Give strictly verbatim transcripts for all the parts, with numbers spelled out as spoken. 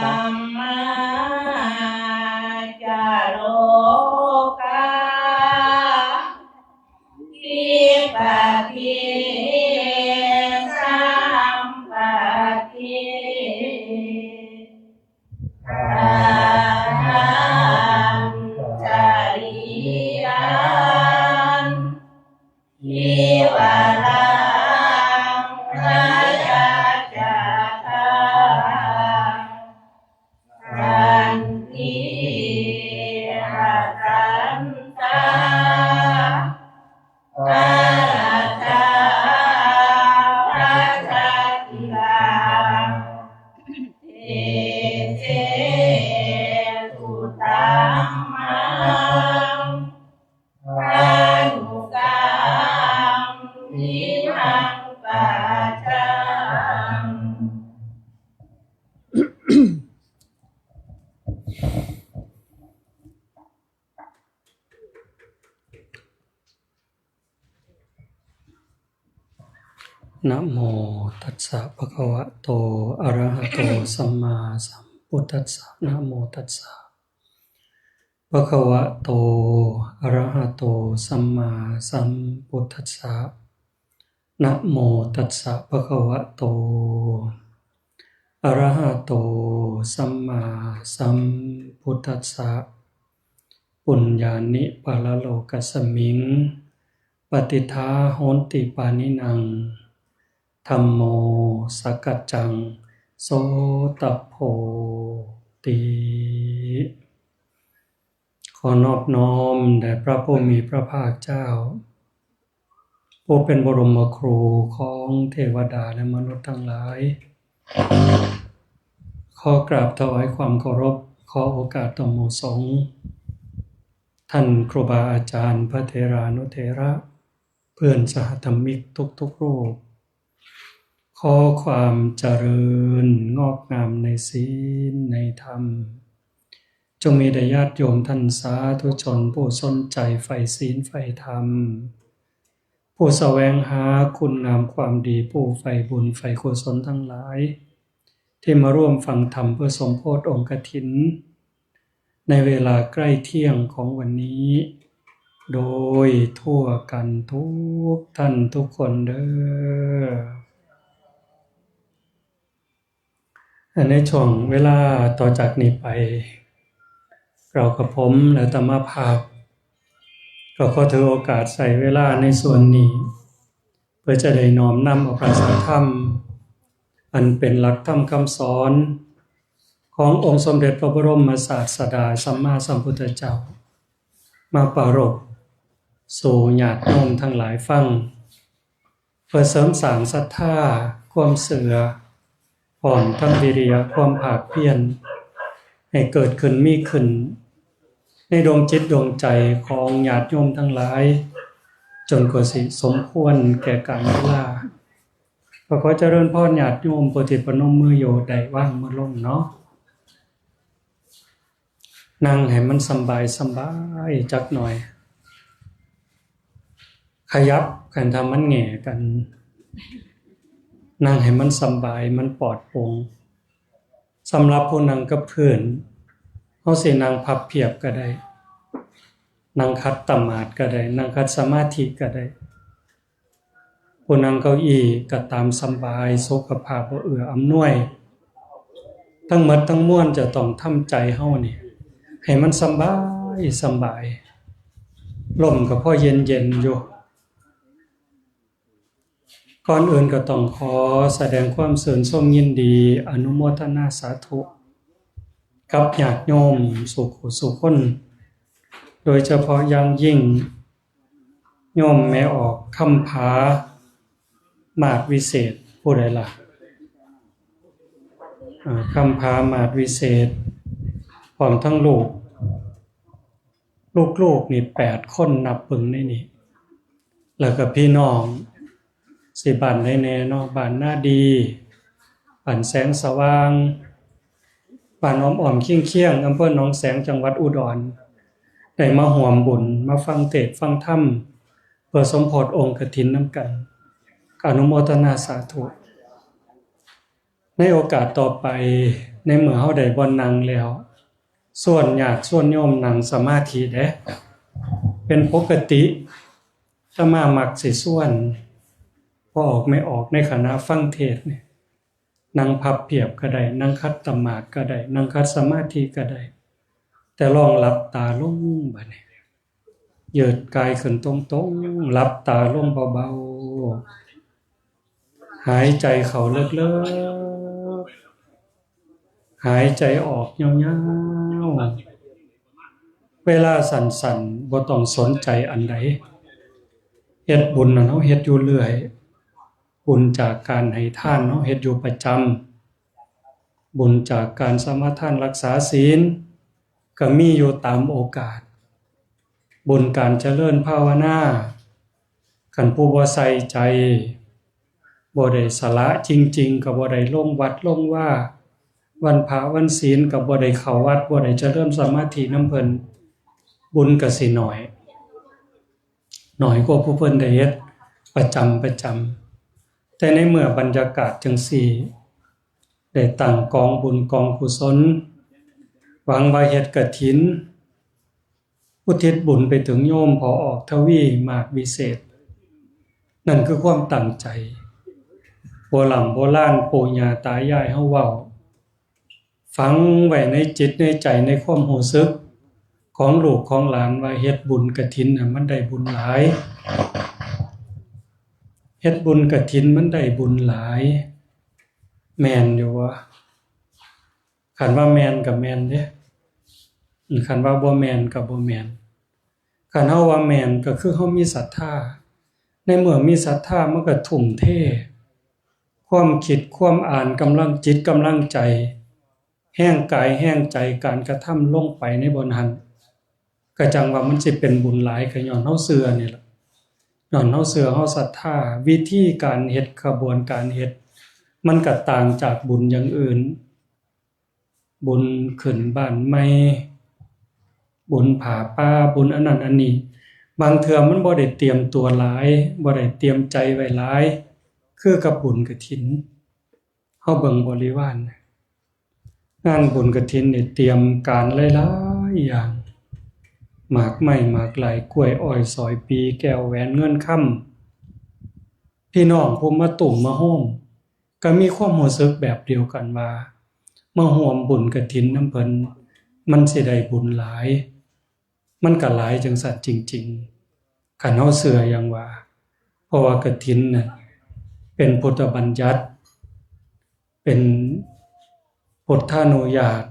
ธัมมา จาโรกา ทิปปะติสัมปะติ ตัณหาจริยัง ทิวารัง นายาจาตา สันติ หัสสันตา อาราธา พระจักขิลา เตเสสุตัมมัง อนุกัมมิมังปาจัง นะโมตัสสะภะคะวะโต อะระหะโต สัมมาสัมพุทธัสสะ นะโมตัสสะภะคะวะโต อะระหะโต สัมมาสัมพุทธัสสะ นะโมตัสสะภะคะวะโต อะระหะโต สัมมาสัมพุทธัสสะ ปุญญานิปะระโลกัสสมิง ปะติฏฐาโหนติปานินัง ธัมโม สักกัจจัง โสตะโพ ติ ขอนอบน้อมแด่พระผู้มีพระภาคเจ้า ผู้เป็นบรมครูของเทวดาและมนุษย์ทั้งหลาย ขอกราบถวายความเคารพ ขอโอกาสต่อหมู่สงฆ์ ท่านครูบาอาจารย์ พระเถรานุเถระ เพื่อนสหธรรมิกทุกๆรูป ขอความเจริญงอกงามในศีลในธรรม จงมีแด่ญาติโยมท่านสาธุชนผู้สนใจใฝ่ศีลใฝ่ธรรม ผู้แสวงหาคุณงามความดี ผู้ใฝ่บุญใฝ่กุศลทั้งหลาย ที่มาร่วมฟังธรรมเพื่อสมโภชองค์กฐิน ในเวลาใกล้เที่ยงของวันนี้ โดยทั่วกันทุกท่านทุกคนเด้อ ในช่วงเวลาต่อจากนี้ไป เรากับผมและอาตมาภาพ ก็ขอถือโอกาสใช้เวลาในส่วนนี้ เพื่อจะได้น้อมนำเอาพระสัทธรรม อันเป็นหลักธรรมคำสอน ขององค์สมเด็จพระบรมศาสดาสัมมาสัมพุทธเจ้า มาปรารภสู่ญาติโยมทั้งหลายฟัง เพื่อเสริมสร้างศรัทธา ความเชื่อ พร้อมทั้งวิริยะความภาคเพียร ให้เกิดขึ้นมีขึ้น ในดวงจิตดวงใจของญาติโยมทั้งหลาย จนกว่าสิสมควรแก่กาลเวลา ก็ขอเจริญพรญาติโยมผู้ที่ประนมมืออยู่ ได้วางมือลงเนาะ นั่งให้มันสำบายสำบายจักหน่อย ขยับกัน ถ้ามันแหง่กัน นั่งให้มันสำบาย มันปลอดโปร่ง สำหรับผู้นั่งกับพื้น เฮาสินั่งพับเพียบก็ได้ นั่งขัดสมาธิก็ได้ นั่งขัดสมาธิก็ได้ ผู้นั่งเก้าอี้ก็ตามสำบาย สุขภาพบ่เอื้ออำนวย ทั้งหมดทั้งมวลจะต้องทำใจเฮานี่ ให้มันสำบายสำบาย ลมก็พอเย็นๆอยู่ ก่อนอื่นก็ต้องขอแสดงความชื่นชมยินดี อนุโมทนาสาธุ กับญาติโยมสู่ผู้สู่คน โดยเฉพาะอย่างยิ่ง โยมแม่ออกคำผา มาศวิเศษ ผู้ใดล่ะ อ่า คำผา มาศวิเศษ พร้อมทั้งลูก ลูกๆนี่แปดคน นับเบิ่งในนี้ แล้วก็พี่น้อง สิบ้านใดแน่เนาะ บ้านนาดี บ้านแสงสว่าง บ้านอ้อมๆเคียงๆ อำเภอหนองแสง จังหวัดอุดร ได้มาร่วมบุญ มาฟังเทศน์ฟังธรรม เพื่อสมโภชองค์กฐินนำกัน อนุโมทนาสาธุ ในโอกาสต่อไป ในเมื่อเฮาได้บ่นั่งแล้ว ชวนญาติชวนโยมนั่งสมาธิเด้ เป็นปกติ อาตมามักสิชวนพ่อออกแม่ออกในขณะฟังเทศน์นี่ นั่งพับเพียบก็ได้ นั่งขัดสมาธิก็ได้ นั่งขัดสมาธิก็ได้ แต่ลองหลับตาลงบัดนี้ ยืดกายขึ้นตรงๆ หลับตาลงเบาๆ หายใจเข้าลึกๆ หายใจออกยาวๆ เวลาสั้นๆ บ่ต้องสนใจอันใด เฮ็ดบุญน่ะเนาะ เฮ็ดอยู่เรื่อย บุญจากการให้ทานเนาะ เฮ็ดอยู่ประจำ บุญจากการสมาทานรักษาศีล ก็มีอยู่ตามโอกาส บุญการเจริญภาวนา คันผู้บ่ใส่ใจ บ่ได้สละจริงๆ ก็บ่ได้ลงวัดลงวา วันพระวันศีลก็บ่ได้เข้าวัด บ่ได้เจริญสมาธินำเพิ่น บุญก็สิน้อย น้อยกว่าผู้เพิ่นได้เฮ็ดประจำประจำ แต่ในเมื่อบรรยากาศจั่งซี้ ได้ตั้งกองบุญกองกุศล หวังว่าเฮ็ดกฐิน อุทิศบุญไปถึงโยมผอ.ออกทวี มากวิเศษ นั่นคือความตั้งใจ โบร่ำโบราณปู่ย่าตายายเฮาเว้า ฝังไว้ในจิตในใจในความรู้สึก ของลูกของหลานว่าเฮ็ดบุญกฐินน่ะมันได้บุญหลาย เฮ็ดบุญกฐินมันได้บุญหลาย แม่นอยู่วะ คันว่าแม่นก็แม่นเด้ คันว่าบ่แม่นก็บ่แม่น คันเฮาว่าแม่นก็คือเฮามีศรัทธา ในเมื่อมีศรัทธามันก็ทุ่มเท ความคิดความอ่าน กำลังจิตกำลังใจ แฮงกายแฮงใจ การกระทำลงไปในบ่อนหั้น ก็จั่งว่ามันสิเป็นบุญหลาย ก็ย้อนเฮาเชื่อนี่ล่ะ ย้อนเฮาเชื่อเฮาศรัทธา วิธีการเฮ็ด ขบวนการเฮ็ด มันก็ต่างจากบุญอย่างอื่น บุญขึ้นบ้านใหม่ บุญผ้าป่า บุญอันนั้นอันนี้ บางเทื่อมันบ่ได้เตรียมตัวหลาย บ่ได้เตรียมใจไว้หลาย คือกับบุญกฐิน เฮาเบิ่งบริวาร งานบุญกฐินนี่เตรียมการหลายๆ อย่าง หมากไม้หมากไหล กล้วยอ้อยสอยปี แก้วแหวนเงินคำ พี่น้องผู้มาตุ้มมาโฮม ก็มีความรู้สึกแบบเดียวกันว่า มาร่วมบุญกฐินนำเพิ่น มันสิได้บุญหลาย มันก็หลายจั่งซั้นจริงๆ คันเฮาเชื่ออย่างว่า เพราะว่ากฐินน่ะ เป็นพุทธบัญญัติ เป็นพุทธานุญาต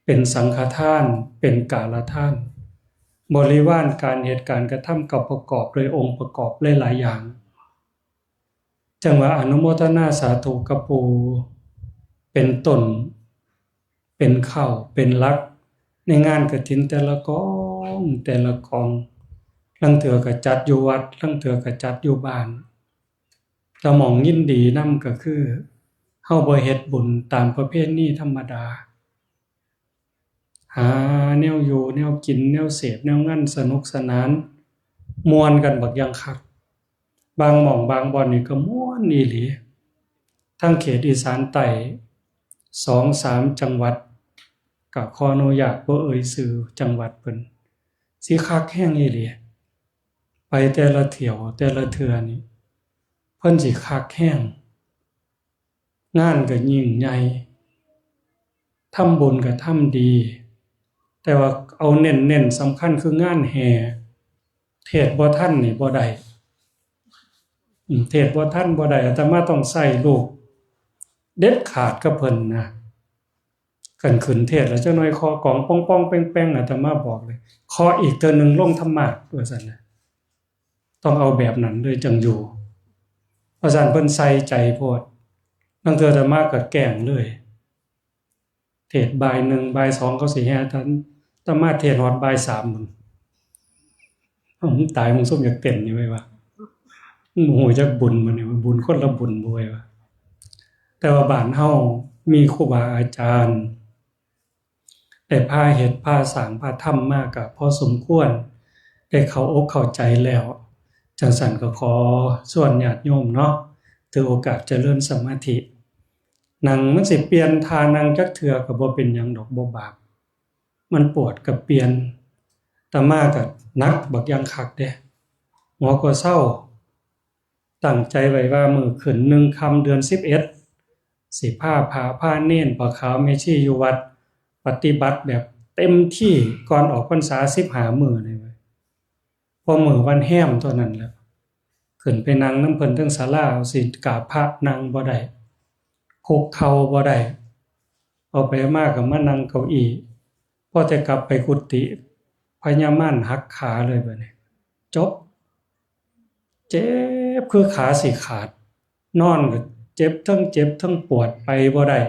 เป็นสังฆทาน เป็นกาลทาน บริวารการเฮ็ดการกระทำก็ประกอบด้วยองค์ประกอบหลายๆ อย่าง จั่งว่าอนุโมทนาสาธุกับปู่ เป็นต้น เป็นเค้า เป็นหลัก ในงานกฐินแต่ละกอง แต่ละกอง ลางเทื่อก็จัดอยู่วัด ลางเทื่อก็จัดอยู่บ้าน แต่หม่องยินดีนำก็คือ เฮาบ่เฮ็ดบุญตามประเพณีธรรมดา หาแนวอยู่ แนวกิน แนวเสพ แนวงานสนุกสนาน ม่วนกันบักอย่างคัก บางหม่องบางบ่อนนี่ก็ม่วนอีหลี ทางเขตอีสานใต้ สองสามจังหวัด ก็ขออนุญาตบ่เอ่ยชื่อจังหวัดเพิ่น สิคักแฮงอีหลี ไปแต่ละเที่ยวแต่ละเทื่อนี่ เพิ่นสิคักแฮง งานก็ยิ่งใหญ่ ทำบุญก็ทำดี แต่ว่าเอาเน้นๆ สำคัญคืองานแห่ เทศน์บ่ทันนี่บ่ได้ อืม เทศน์บ่ทันบ่ได้ อาตมาต้องใช้ลูกเด็ดขาดกับเพิ่นนะ คันขึ้นเทศน์แล้วจักหน่อยเคาะกลองป้องๆ แป้งๆ อาตมาบอกเลย เคาะอีกเทื่อหนึ่งลงธรรมาสน์ ว่าซั่นนะ ต้องเอาแบบนั้นเลยจั่งอยู่ ว่าซั่น เพิ่นใส่ใจโพด ลางเทื่ออาตมาก็แกล้งเลย เทศน์บ่ายหนึ่งบ่ายสองเขาสิแห่ อาตมาเทศน์ฮอดบ่ายสามพุ้น เอ้า มึงตาย มึงซุ่มอยากเต้นนี่ไว้วะ มึงบ่ฮู้จักบุญมื้อนี้ บุญคนละบุญบ่ไว้วะ แต่ว่าบ้านเฮามีครูบาอาจารย์ ได้พาเฮ็ดพาสร้างพาทำมาก็พอสมควร ได้เข้าอกเข้าใจแล้ว จั่งซั้นก็ขอชวนญาติโยมเนาะ ถือโอกาสเจริญสมาธิ นั่งมันสิเปลี่ยนท่านั่งจักเทื่อก็บ่เป็นหยังดอก บ่บาป มันปวดก็เปลี่ยน อาตมาก็หนักบักอย่างคักเด้ หัวก็เซา ตั้งใจไว้ว่ามื้อขึ้นหนึ่งค่ำเดือนสิบเอ็ด สิพาพระพาเณร พระขาวแม่ชีอยู่วัด ปฏิบัติแบบเต็มที่ก่อนออกพรรษาสิบห้ามื้อนี่เว้ย พอมื้อวันแฮมเท่านั้นแหละ ขึ้นไปนั่งนำเพิ่นเทิงศาลา เอาสิกราบพระนั่งบ่ได้ คุกเข่าบ่ได้ เอาไปมาก็มานั่งเก้าอี้ พอแต่กลับไปกุฏิ พญามารหักขาเลยบัดนี้ จบ เจ็บคือขาสิขาด นอนก็เจ็บ เทิงเจ็บเทิงปวด ไปบ่ได้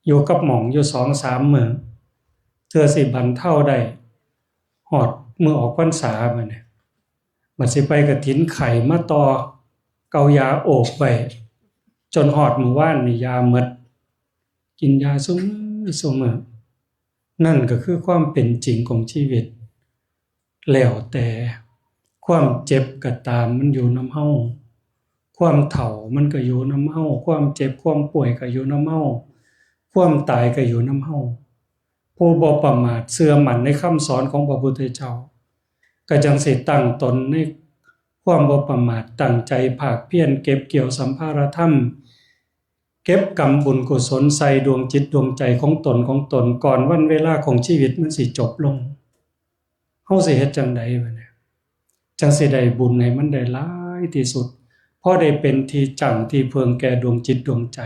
อยู่กับหม่องอยู่สองสามมื้อ เทื่อสิบรรเทาได้ ฮอดมื้อออกพรรษาบัดนี้ บัดสิไปกฐินไข้มาต่อ เกายาโอกไว้ จนฮอดมื้อวานนี่ยาหมด กินยาซุมื้อซุมื้อ นั่นก็คือความเป็นจริงของชีวิต แล้วแต่ ความเจ็บก็ตาม มันอยู่นำเฮา ความเฒ่ามันก็อยู่นำเฮา ความเจ็บความป่วยก็อยู่นำเฮา ความตายก็อยู่นำเฮา ผู้บ่ประมาทเชื่อมั่นในคำสอนของพระพุทธเจ้า ก็จั่งสิตั้งตนในความบ่ประมาท ตั้งใจภาคเพียรเก็บเกี่ยวสัมภาระธรรม เก็บกำบุญกุศลใส่ดวงจิตดวงใจของตนของตน ก่อนวันเวลาของชีวิตมันสิจบลง เฮาสิเฮ็ดจั่งใดบัดนี้ จั่งสิได้บุญให้มันได้หลายที่สุด พอได้เป็นที่จั่งที่เพิ่งแก่ดวงจิตดวงใจ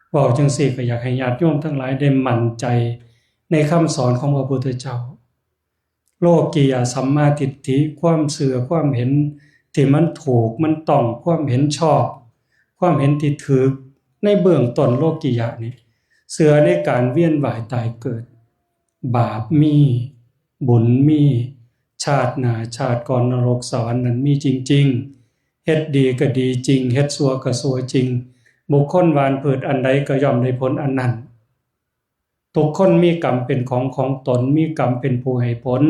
เว้าจั่งซี้ก็อยากให้ญาติโยมทั้งหลายได้มั่นใจในคำสอนของพระพุทธเจ้า โลกิยะสัมมาทิฏฐิ ความเชื่อความเห็นที่มันถูกมันต้อง ความเห็นชอบ ความเห็นที่ถูก ในเบื้องต้นโลกิยะนี่ เชื่อในการเวียนว่ายตายเกิด บาปมี บุญมี ชาติหน้าชาติก่อน นรกสวรรค์นั้นมีจริงๆ เฮ็ดดีก็ดีจริง เฮ็ดชั่วก็ชั่วจริง บุคคลหว่านพืชอันใดก็ย่อมได้ผลอันนั้น ทุกคนมีกรรมเป็นของของตน มีกรรมเป็นผู้ให้ผล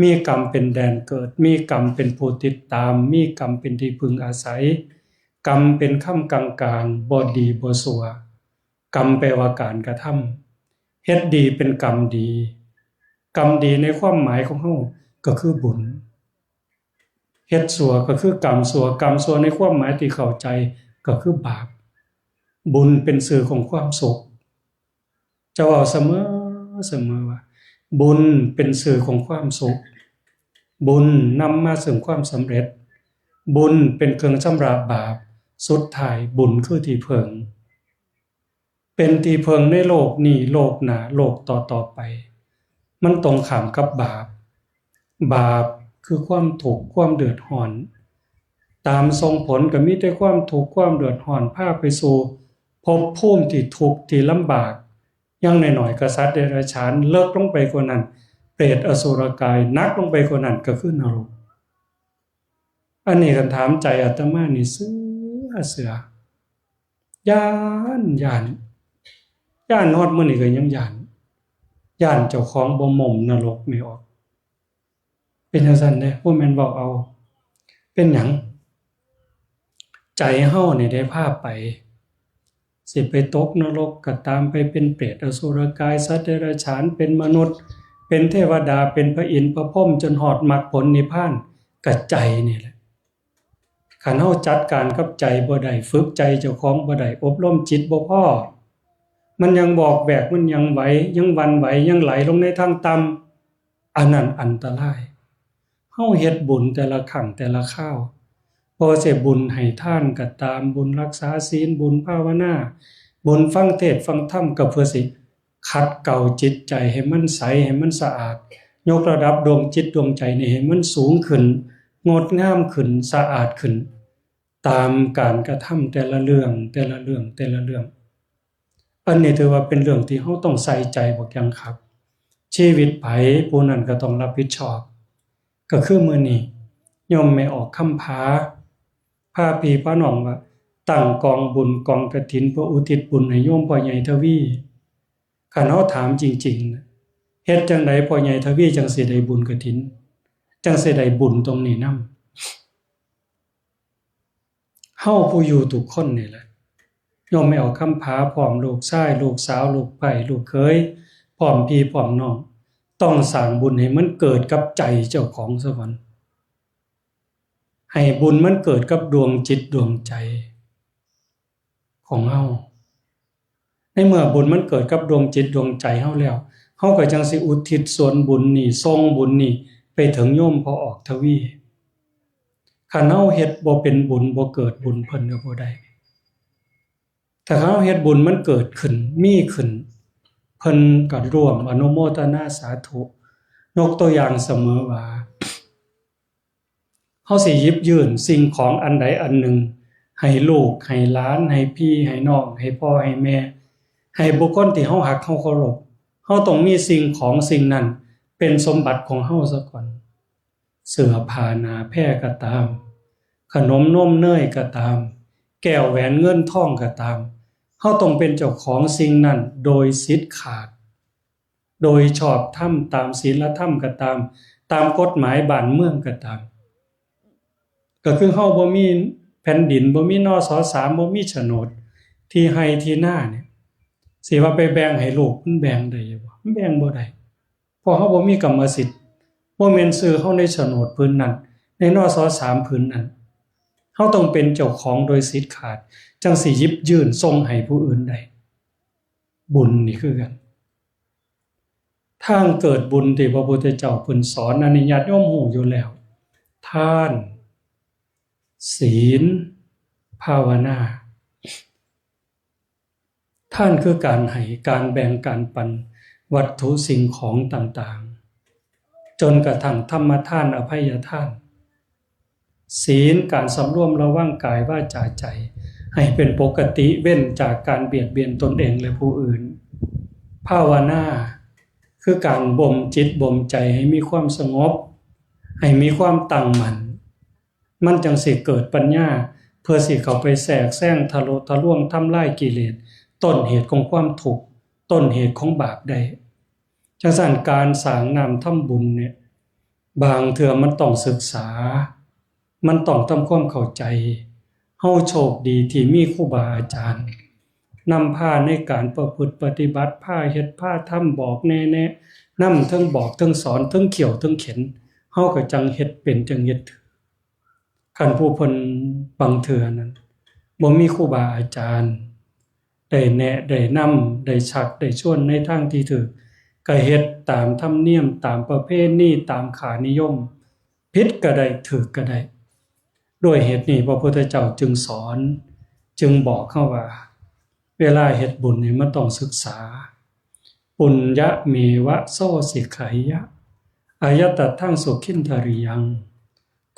มีกรรมเป็นแดนเกิด มีกรรมเป็นผู้ติดตาม มีกรรมเป็นที่พึ่งอาศัย กรรมเป็นคำกลางๆ บ่ดีบ่ชั่ว กรรมแปลว่าการกระทำ เฮ็ดดีเป็นกรรมดี กรรมดีในความหมายของเฮาก็คือบุญ เฮ็ดชั่วก็คือกรรมชั่ว กรรมชั่วในความหมายที่เข้าใจก็คือบาป บุญเป็นชื่อของความสุข จะเว้าเสมอเสมอว่า บุญเป็นชื่อของความสุข บุญนำมาซึ่งความสำเร็จ บุญเป็นเครื่องชำระบาป สุดท้ายบุญคือที่เพิ่ง เป็นที่เพิ่งในโลกนี้ โลกหน้า โลกต่อๆ ไป มันตรงข้ามกับบาป บาปคือความทุกข์ ความเดือดร้อน ตามส่งผลก็มีแต่ความทุกข์ ความเดือดร้อน พาไปสู่ภพภูมิที่ทุกข์ที่ลำบาก อย่างน้อยๆ ก็สัตว์เดรัจฉาน เลิกลงไปกว่านั้น เปรตอสุรกาย หนักลงไปกว่านั้นก็คือนรก อันนี้คันถามใจอาตมานี่เชื่อเชื่อ ย้าน ย้าน ย้านฮอดมื้อนี้ก็ยังย้าน ย้านเจ้าของบ่หม่มนรกไม่ออก เป็นจั่งซั้นเด้ บ่แม่นเว้าเอา เป็นหยัง ใจเฮานี่ได้พาไป สิไปตกนรกก็ตาม ไปเป็นเปรตอสุรกาย สัตว์เดรัจฉาน เป็นมนุษย์ เป็นเทวดา เป็นพระอินทร์พระพรหม จนฮอดมรรคผลนิพพาน ก็ใจนี่แหละ คันเฮาจัดการกับใจบ่ได้ ฝึกใจเจ้าของบ่ได้ อบรมจิตบ่พอ มันยังวอกแวก มันยังไหว ยังหวั่นไหว ยังไหลลงในทางต่ำ อันนั้นอันตราย เฮาเฮ็ดบุญแต่ละครั้งแต่ละคราว บ่ว่าสิบุญให้ทานก็ตาม บุญรักษาศีล บุญภาวนา บุญฟังเทศน์ฟังธรรม ก็เพื่อสิขัดเกลาจิตใจให้มันใส ให้มันสะอาด ยกระดับดวงจิตดวงใจนี่ให้มันสูงขึ้น งดงามขึ้น สะอาดขึ้น ตามการกระทำแต่ละเรื่อง แต่ละเรื่อง แต่ละเรื่อง อันนี้ถือว่าเป็นเรื่องที่เฮาต้องใส่ใจบักอย่างคัก ชีวิตไผผู้นั้นก็ต้องรับผิดชอบ ก็คือมื้อนี้โยมแม่ออกคำผา พาพี่พาน้องว่าตั้งกองบุญกองกฐิน เพื่ออุทิศบุญให้โยมพ่อใหญ่ทวี คันเฮาถามจริงๆ น่ะ เฮ็ดจั่งใดพ่อใหญ่ทวีจั่งสิได้บุญกฐิน จั่งสิได้บุญตรงนี้นำ เฮาผู้อยู่ทุกคนนี่แหละ โยมแม่ออกคำผาพร้อมลูกชาย ลูกสาว ลูกใภ้ ลูกเขย พร้อมพี่พร้อมน้อง ต้องสร้างบุญให้มันเกิดกับใจเจ้าของซะก่อน ให้บุญมันเกิดกับดวงจิตดวงใจของเฮา ในเมื่อบุญมันเกิดกับดวงจิตดวงใจเฮาแล้ว เฮาก็จั่งสิอุทิศส่วนบุญนี่ ส่งบุญนี่ไปถึงโยมพ่อออกทวี คันเฮาเฮ็ดบ่เป็นบุญ บ่เกิดบุญ เพิ่นก็บ่ได้ ถ้าเฮาเฮ็ดบุญมันเกิดขึ้น มีขึ้น เพิ่นก็ร่วมอนุโมทนาสาธุ ยกตัวอย่างเสมอว่า เฮาสิหยิบยื่นสิ่งของอันใดอันหนึ่ง ให้ลูก ให้หลาน ให้พี่ ให้น้อง ให้พ่อ ให้แม่ ให้บุคคลที่เฮาฮัก เฮาเคารพ เฮาต้องมีสิ่งของสิ่งนั้นเป็นสมบัติของเฮาซะก่อน เสื้อผ้าหน้าแพรก็ตาม ขนมนมเนยก็ตาม แก้วแหวนเงินทองก็ตาม เฮาต้องเป็นเจ้าของสิ่งนั้นโดยสิทธิ์ขาด โดยชอบธรรม ตามศีลธรรมก็ตาม ตามกฎหมายบ้านเมืองก็ตาม ก็คือเฮาบ่มีแผ่นดิน บ่มี นส.สาม บ่มีโฉนดที่ไฮ่ที่นาเนี่ย สิว่าไปแบ่งให้ลูก มันแบ่งได้อยู่บ่? มันแบ่งบ่ได้ เพราะเฮาบ่มีกรรมสิทธิ์ บ่แม่นชื่อเฮาในโฉนดผืนนั้น ใน นส.สาม ผืนนั้น เฮาต้องเป็นเจ้าของโดยสิทธิ์ขาด จั่งสิหยิบยื่นส่งให้ผู้อื่นได้ บุญนี่คือกัน ทางเกิดบุญที่พระพุทธเจ้าเพิ่นสอน อันนี้ญาติโยมฮู้อยู่แล้ว ทาน ศีล ภาวนา ทานคือการให้ การแบ่ง การปันวัตถุสิ่งของต่างๆ จนกระทั่งธรรมทาน อภัยทาน ศีล การสำรวมระวังกายวาจาใจ ให้เป็นปกติ เว้นจากการเบียดเบียนตนเองและผู้อื่น ภาวนา คือการบ่มจิตบ่มใจให้มีความสงบ ให้มีความตั้งมั่น มันจั่งสิเกิดปัญญา เพื่อสิเข้าไปแทรกแซง ทะลุทะลวง ทำลายกิเลส ต้นเหตุของความทุกข์ ต้นเหตุของบาปได้ จั่งซั้น การสร้างน้ำทำบุญเนี่ย บางเทื่อมันต้องศึกษา มันต้องทำความเข้าใจ เฮาโชคดีที่มีครูบาอาจารย์นำพาในการประพฤติปฏิบัติ พาเฮ็ดพาทำ บอกแนะ แนะนำ เทิงบอกเทิงสอน เทิงเขี่ยวเทิงเข็น เฮาก็จั่งเฮ็ดเป็น จั่งเฮ็ดถืก คันผู้เพิ่นบางเทื่อนั้น บ่มีครูบาอาจารย์ ได้แนะ ได้นำ ได้ชัก ได้ชวนในทางที่ถูก ก็เฮ็ดตามธรรมเนียม ตามประเพณี ตามค่านิยม ผิดก็ได้ ถูกก็ได้ ด้วยเหตุนี้พระพุทธเจ้าจึงสอน จึงบอกเฮาว่า เวลาเฮ็ดบุญนี่มันต้องศึกษา ปุญญะเมวะโสสิขายะ อายัตถังสุขินทริยัง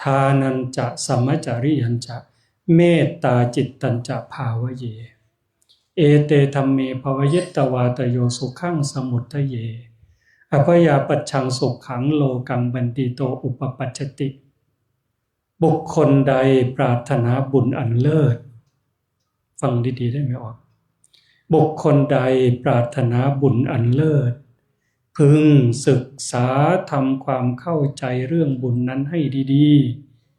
ทานัญจะ สมจริยังจะ เมตตาจิตตัญจะ ภาวะเย เอเตธัมเม ภวยิตวาตโย สุขังสมุททะเย อภยาปัชชัง สุขังโลกัง บันติโต อุปปัชชติ บุคคลใดปรารถนาบุญอันเลิศ ฟังดีๆ ได้ไหมออก บุคคลใดปรารถนาบุญอันเลิศ พึงศึกษาทำความเข้าใจเรื่องบุญนั้นให้ดี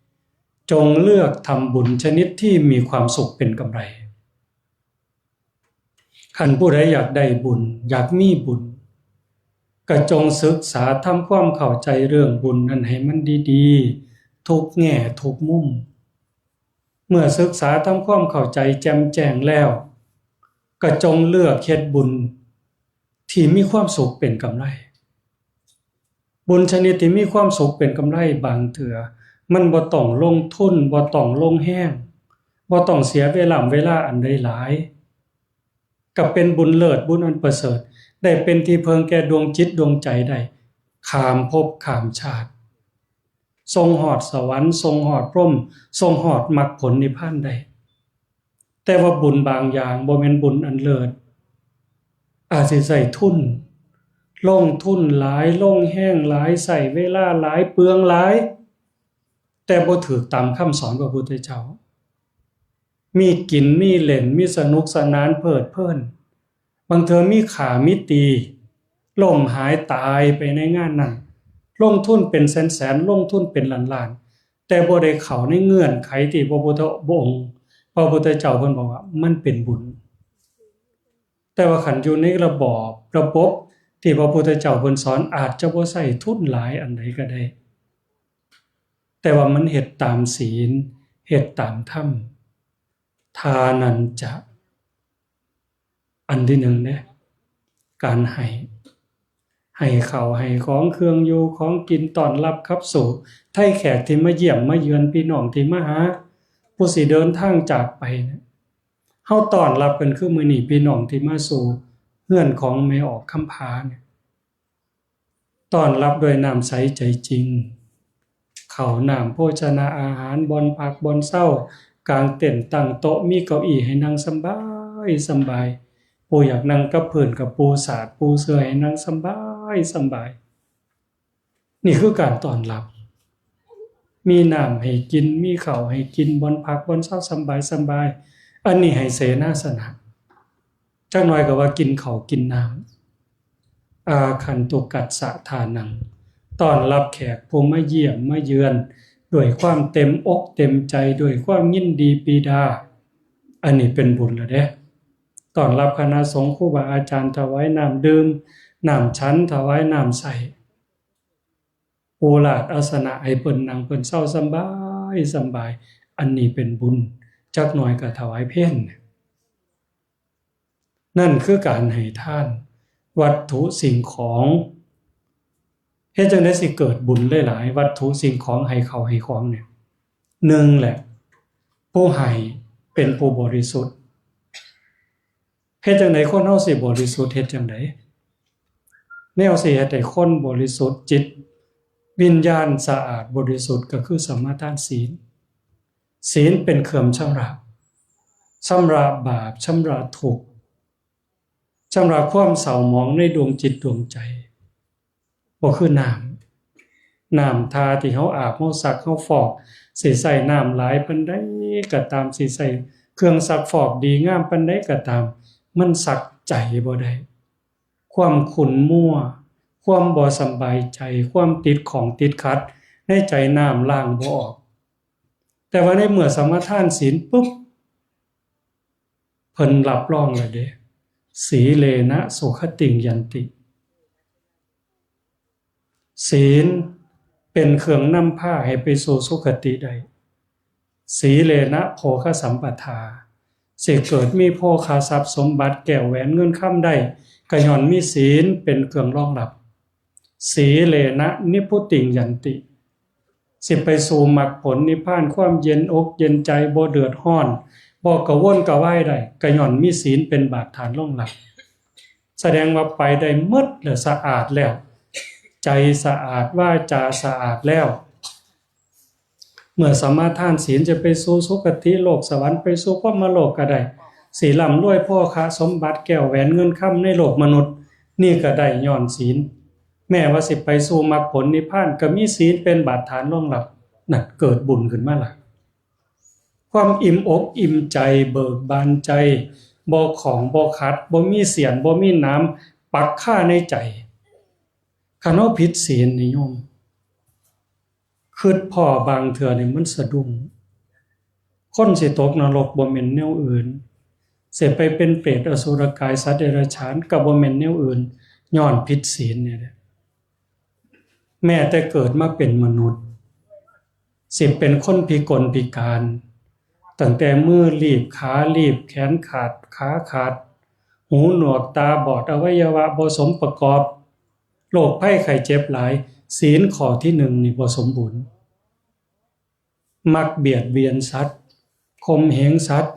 ๆ จงเลือกทำบุญชนิดที่มีความสุขเป็นกำไร คันผู้ใดอยากได้บุญ อยากมีบุญ ก็จงศึกษาทำความเข้าใจเรื่องบุญนั้นให้มันดีๆ ทุกแง่ทุกมุม เมื่อศึกษาทำความเข้าใจแจ่มแจ้งแล้ว ก็จงเลือกเฮ็ดบุญที่มีความสุขเป็นกำไร บุญชนิดที่มีความสุขเป็นกำไรบางเทื่อ มันบ่ต้องลงทุน บ่ต้องลงแฮง บ่ต้องเสียเวลา เวลาอันใดหลาย ก็เป็นบุญเลิศ บุญอันประเสริฐ ได้เป็นที่เพิ่งแก่ดวงจิตดวงใจได้ ข้ามภพข้ามชาติ ส่งฮอดสวรรค์ ส่งฮอดพรหม ส่งฮอดมรรคผลนิพพานได้ แต่ว่าบุญบางอย่างบ่แม่นบุญอันเลิศ อาจสิใช้ทุน ลงทุนหลาย ลงแฮงหลาย ใช้เวลาหลาย เปลืองหลาย แต่บ่ถูกตามคำสอนพระพุทธเจ้า มีกิน มีเล่น มีสนุกสนานเพลิดเพลิน บางเทื่อมีฆ่ามีตี ล้มหายตายไปในงานนั้น ลงทุนเป็นแสนๆ ลงทุนเป็นล้านๆ แต่บ่ได้เข้าในเงื่อนไขที่พระพุทธองค์ พระพุทธเจ้าเพิ่นบอกว่ามันเป็นบุญ แต่ว่าคันอยู่ในระบอบระบบที่พระพุทธเจ้าเพิ่นสอน อาจจะบ่ใช้ทุนหลายอันใดก็ได้ แต่ว่ามันเฮ็ดตามศีล เฮ็ดตามธรรม ทานันจะ อันที่หนึ่งเนี่ย การให้ ให้ข้าวให้ของเครื่องอยู่ของกิน ต้อนรับขับสู้ ไทแขกที่มาเยี่ยมมาเยือน พี่น้องที่มาหา ผู้สิเดินทางจากไปเนี่ย เฮาต้อนรับกันคือมื้อนี้ พี่น้องที่มาสู่เฮือนของแม่ออกคำผาเนี่ย ต้อนรับด้วยน้ำใสใจจริง ข้าวน้ำโภชนาอาหาร บ่อนพักบ่อนเซา กางเต็นท์ตั้งโต๊ะ มีเก้าอี้ให้นั่งสำบายสำบาย ผู้อยากนั่งกับพื้นก็ปูสาดปูเสื่อให้นั่งสำบายสำบาย นี่คือการต้อนรับ มีน้ำให้กิน มีข้าวให้กิน บ่อนพักบ่อนเซาสำบายสำบาย อันนี้ให้เสนาสนะ จักหน่อยก็ว่ากินข้าวกินน้ำ อาคันตุกัสสะทานัง ต้อนรับแขกผู้มาเยี่ยมมาเยือน ด้วยความเต็มอกเต็มใจ ด้วยความยินดีปรีดา อันนี้เป็นบุญแล้วเด้ ต้อนรับคณะสงฆ์ครูบาอาจารย์ ถวายน้ำดื่ม น้ำฉัน ถวายน้ำใส่ ปูลาดอาสนะให้เพิ่นนั่งเพิ่นเซาสำบายสำบาย อันนี้เป็นบุญ จักหน่อยก็ถวายเพล นั่นคือการให้ทาน วัตถุสิ่งของ เฮ็ดจั่งใดสิเกิดบุญหลายๆ วัตถุสิ่งของ ให้ข้าวให้ของเนี่ย หนึ่งแหละ ผู้ให้เป็นผู้บริสุทธิ์ เฮ็ดจั่งใดคนเฮาสิบริสุทธิ์ เฮ็ดจั่งใด แนวสิเฮ็ดให้คนบริสุทธิ์จิต วิญญาณสะอาดบริสุทธิ์ ก็คือสมาทานศีล ศีลเป็นเครื่องชำระ ชำระบาป ชำระทุกข์ ชำระความเศร้าหมองในดวงจิตดวงใจ บ่คือน้ำ น้ำท่าที่เฮาอาบเฮาซักเฮาฟอก สิใช้น้ำหลายปานใดก็ตาม สิใช้เครื่องซักฟอกดีงามปานใดก็ตาม มันซักใจบ่ได้ ความขุ่นมัว ความบ่สำบายใจ ความติดข้องติดขัด ในใจน้ำล้างบ่ออก แต่ว่าในเมื่อสมาทานศีลปุ๊บ เพิ่นรับรองแล้วเด้ สีเลนะสุขติงยันติ ศีลเป็นเครื่องนำพาให้ไปสู่สุคติได้ สีเลนะโภคสัมปทา สิเกิดมีโภคทรัพย์สมบัติแก้วแหวนเงินคำได้ ก็ย้อนมีศีลเป็นเครื่องรองรับ สีเลนะนิพพุติงยันติ สิไปสู่มรรคผลนิพพาน ความเย็นอกเย็นใจ บ่เดือดร้อน บ่กระวนกระวายได้ ก็ย้อนมีศีลเป็นบาดฐานรองรับ แสดงว่าไปได้หมดแล้ว สะอาดแล้ว ใจสะอาด วาจาสะอาดแล้ว เมื่อสมาทานศีลจะไปสู่สุคติโลกสวรรค์ ไปสู่พรหมโลกก็ได้ สิร่ำรวยโภคสมบัติแก้วแหวนเงินคำในโลกมนุษย์ นี่ก็ได้ย้อนศีล แม้ว่าสิไปสู่มรรคผลนิพพาน ก็มีศีลเป็นบาดฐานรองรับ นั่นเกิดบุญขึ้นมาละ ความอิ่มอกอิ่มใจ เบิกบานใจ บ่ข้องบ่ขัด บ่มีเสี้ยน บ่มีหนามปักคาในใจ คันเฮาผิดศีลนี่โยม คิดพ้อบางเทื่อนี่มันสะดุ้ง คนสิตกนรกบ่แม่นแนวอื่น สิไปเป็นเปรตอสุรกายสัตว์เดรัจฉานก็บ่แม่นแนวอื่น ย้อนผิดศีลนี่แหละ แม้แต่เกิดมาเป็นมนุษย์ สิเป็นคนพิกลพิการ ตั้งแต่มือลีบ ขาลีบ แขนขาด ขาขาด หูหนวก ตาบอด อวัยวะบ่สมประกอบ โรคภัยไข้เจ็บหลาย ศีลข้อที่หนึ่งนี่บ่สมบูรณ์ มักเบียดเบียนสัตว์ ข่มเหงสัตว์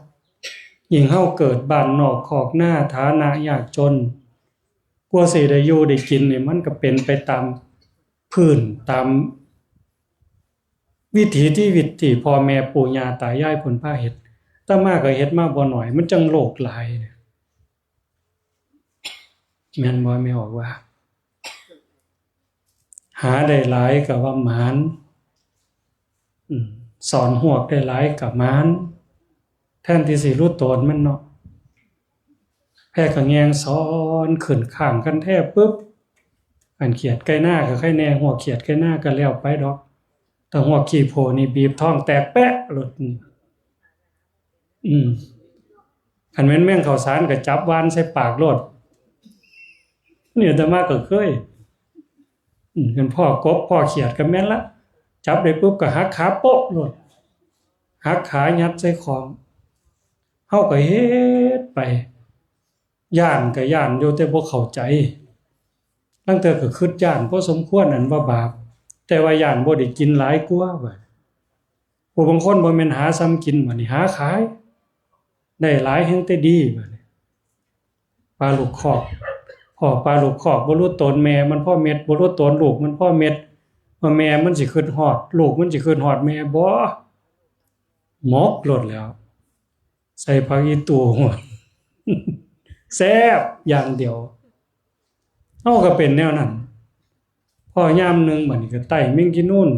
ยิ่งเฮาเกิดบ้านนอกคอกนา ฐานะยากจน กว่าสิได้อยู่ได้กินนี่ มันก็เป็นไปตามพื้น ตามวิถีชีวิตที่พ่อแม่ปู่ย่าตายายเพิ่นพาเฮ็ด อาตมาก็เฮ็ดมาบ่น้อย มันจั่งโลกหลายเนี่ย แม่นบ่ แม่ออกว่า หาได้หลายก็ว่าหมาน อืม สอนฮวกได้หลายก็หมาน แทนที่สิรู้ตนมันเนาะ แพ้ก็แงงสอนขึ้นข้างกันแท้ปุ๊บ อันเขียดไก่หน้าก็ไข่แน่ ฮวกเขียดไก่หน้าก็แล้วไปดอก แต่ฮวกขี้โพนี่บีบท้องแตกแป๊ะโลดนี่ อืม คันแม่นแมงข้าวสารก็จับหว่านใส่ปากโลด นี่อาตมาก็เคย อืม คันพ้อกบพ้อเขียดก็แม่นละ จับได้ปุ๊บก็หักขาโป๊ะโลด หักขายัดใส่ของ เฮาก็เฮ็ดไป ย้านก็ย้านอยู่แต่บ่เข้าใจ ลางเทื่อก็คิดย้านพอสมควร อันว่าบาป แต่ว่าย้านบ่ได้กินหลายกว่า บาดผู้บางคนบ่แม่นหาส่ำกิน บาดนี้หาขาย ได้หลายแฮงแต่ดี บาดนี้ ปลาลูกคอก พ้อปลาลูกคอก บ่รู้ตนแม่มันพ่อเม็ด บ่รู้ตนลูกมันพ่อเม็ด ว่าแม่มันสิคิดฮอด ลูกมันสิคิดฮอดแม่บ่ หมกโลดแล้ว ใส่ผักอีตู่ แซ่บอย่างเดียว เฮาก็เป็นแนวนั้น พ้อยามหนึ่ง บาดนี้ก็ไต้แมงกีนูน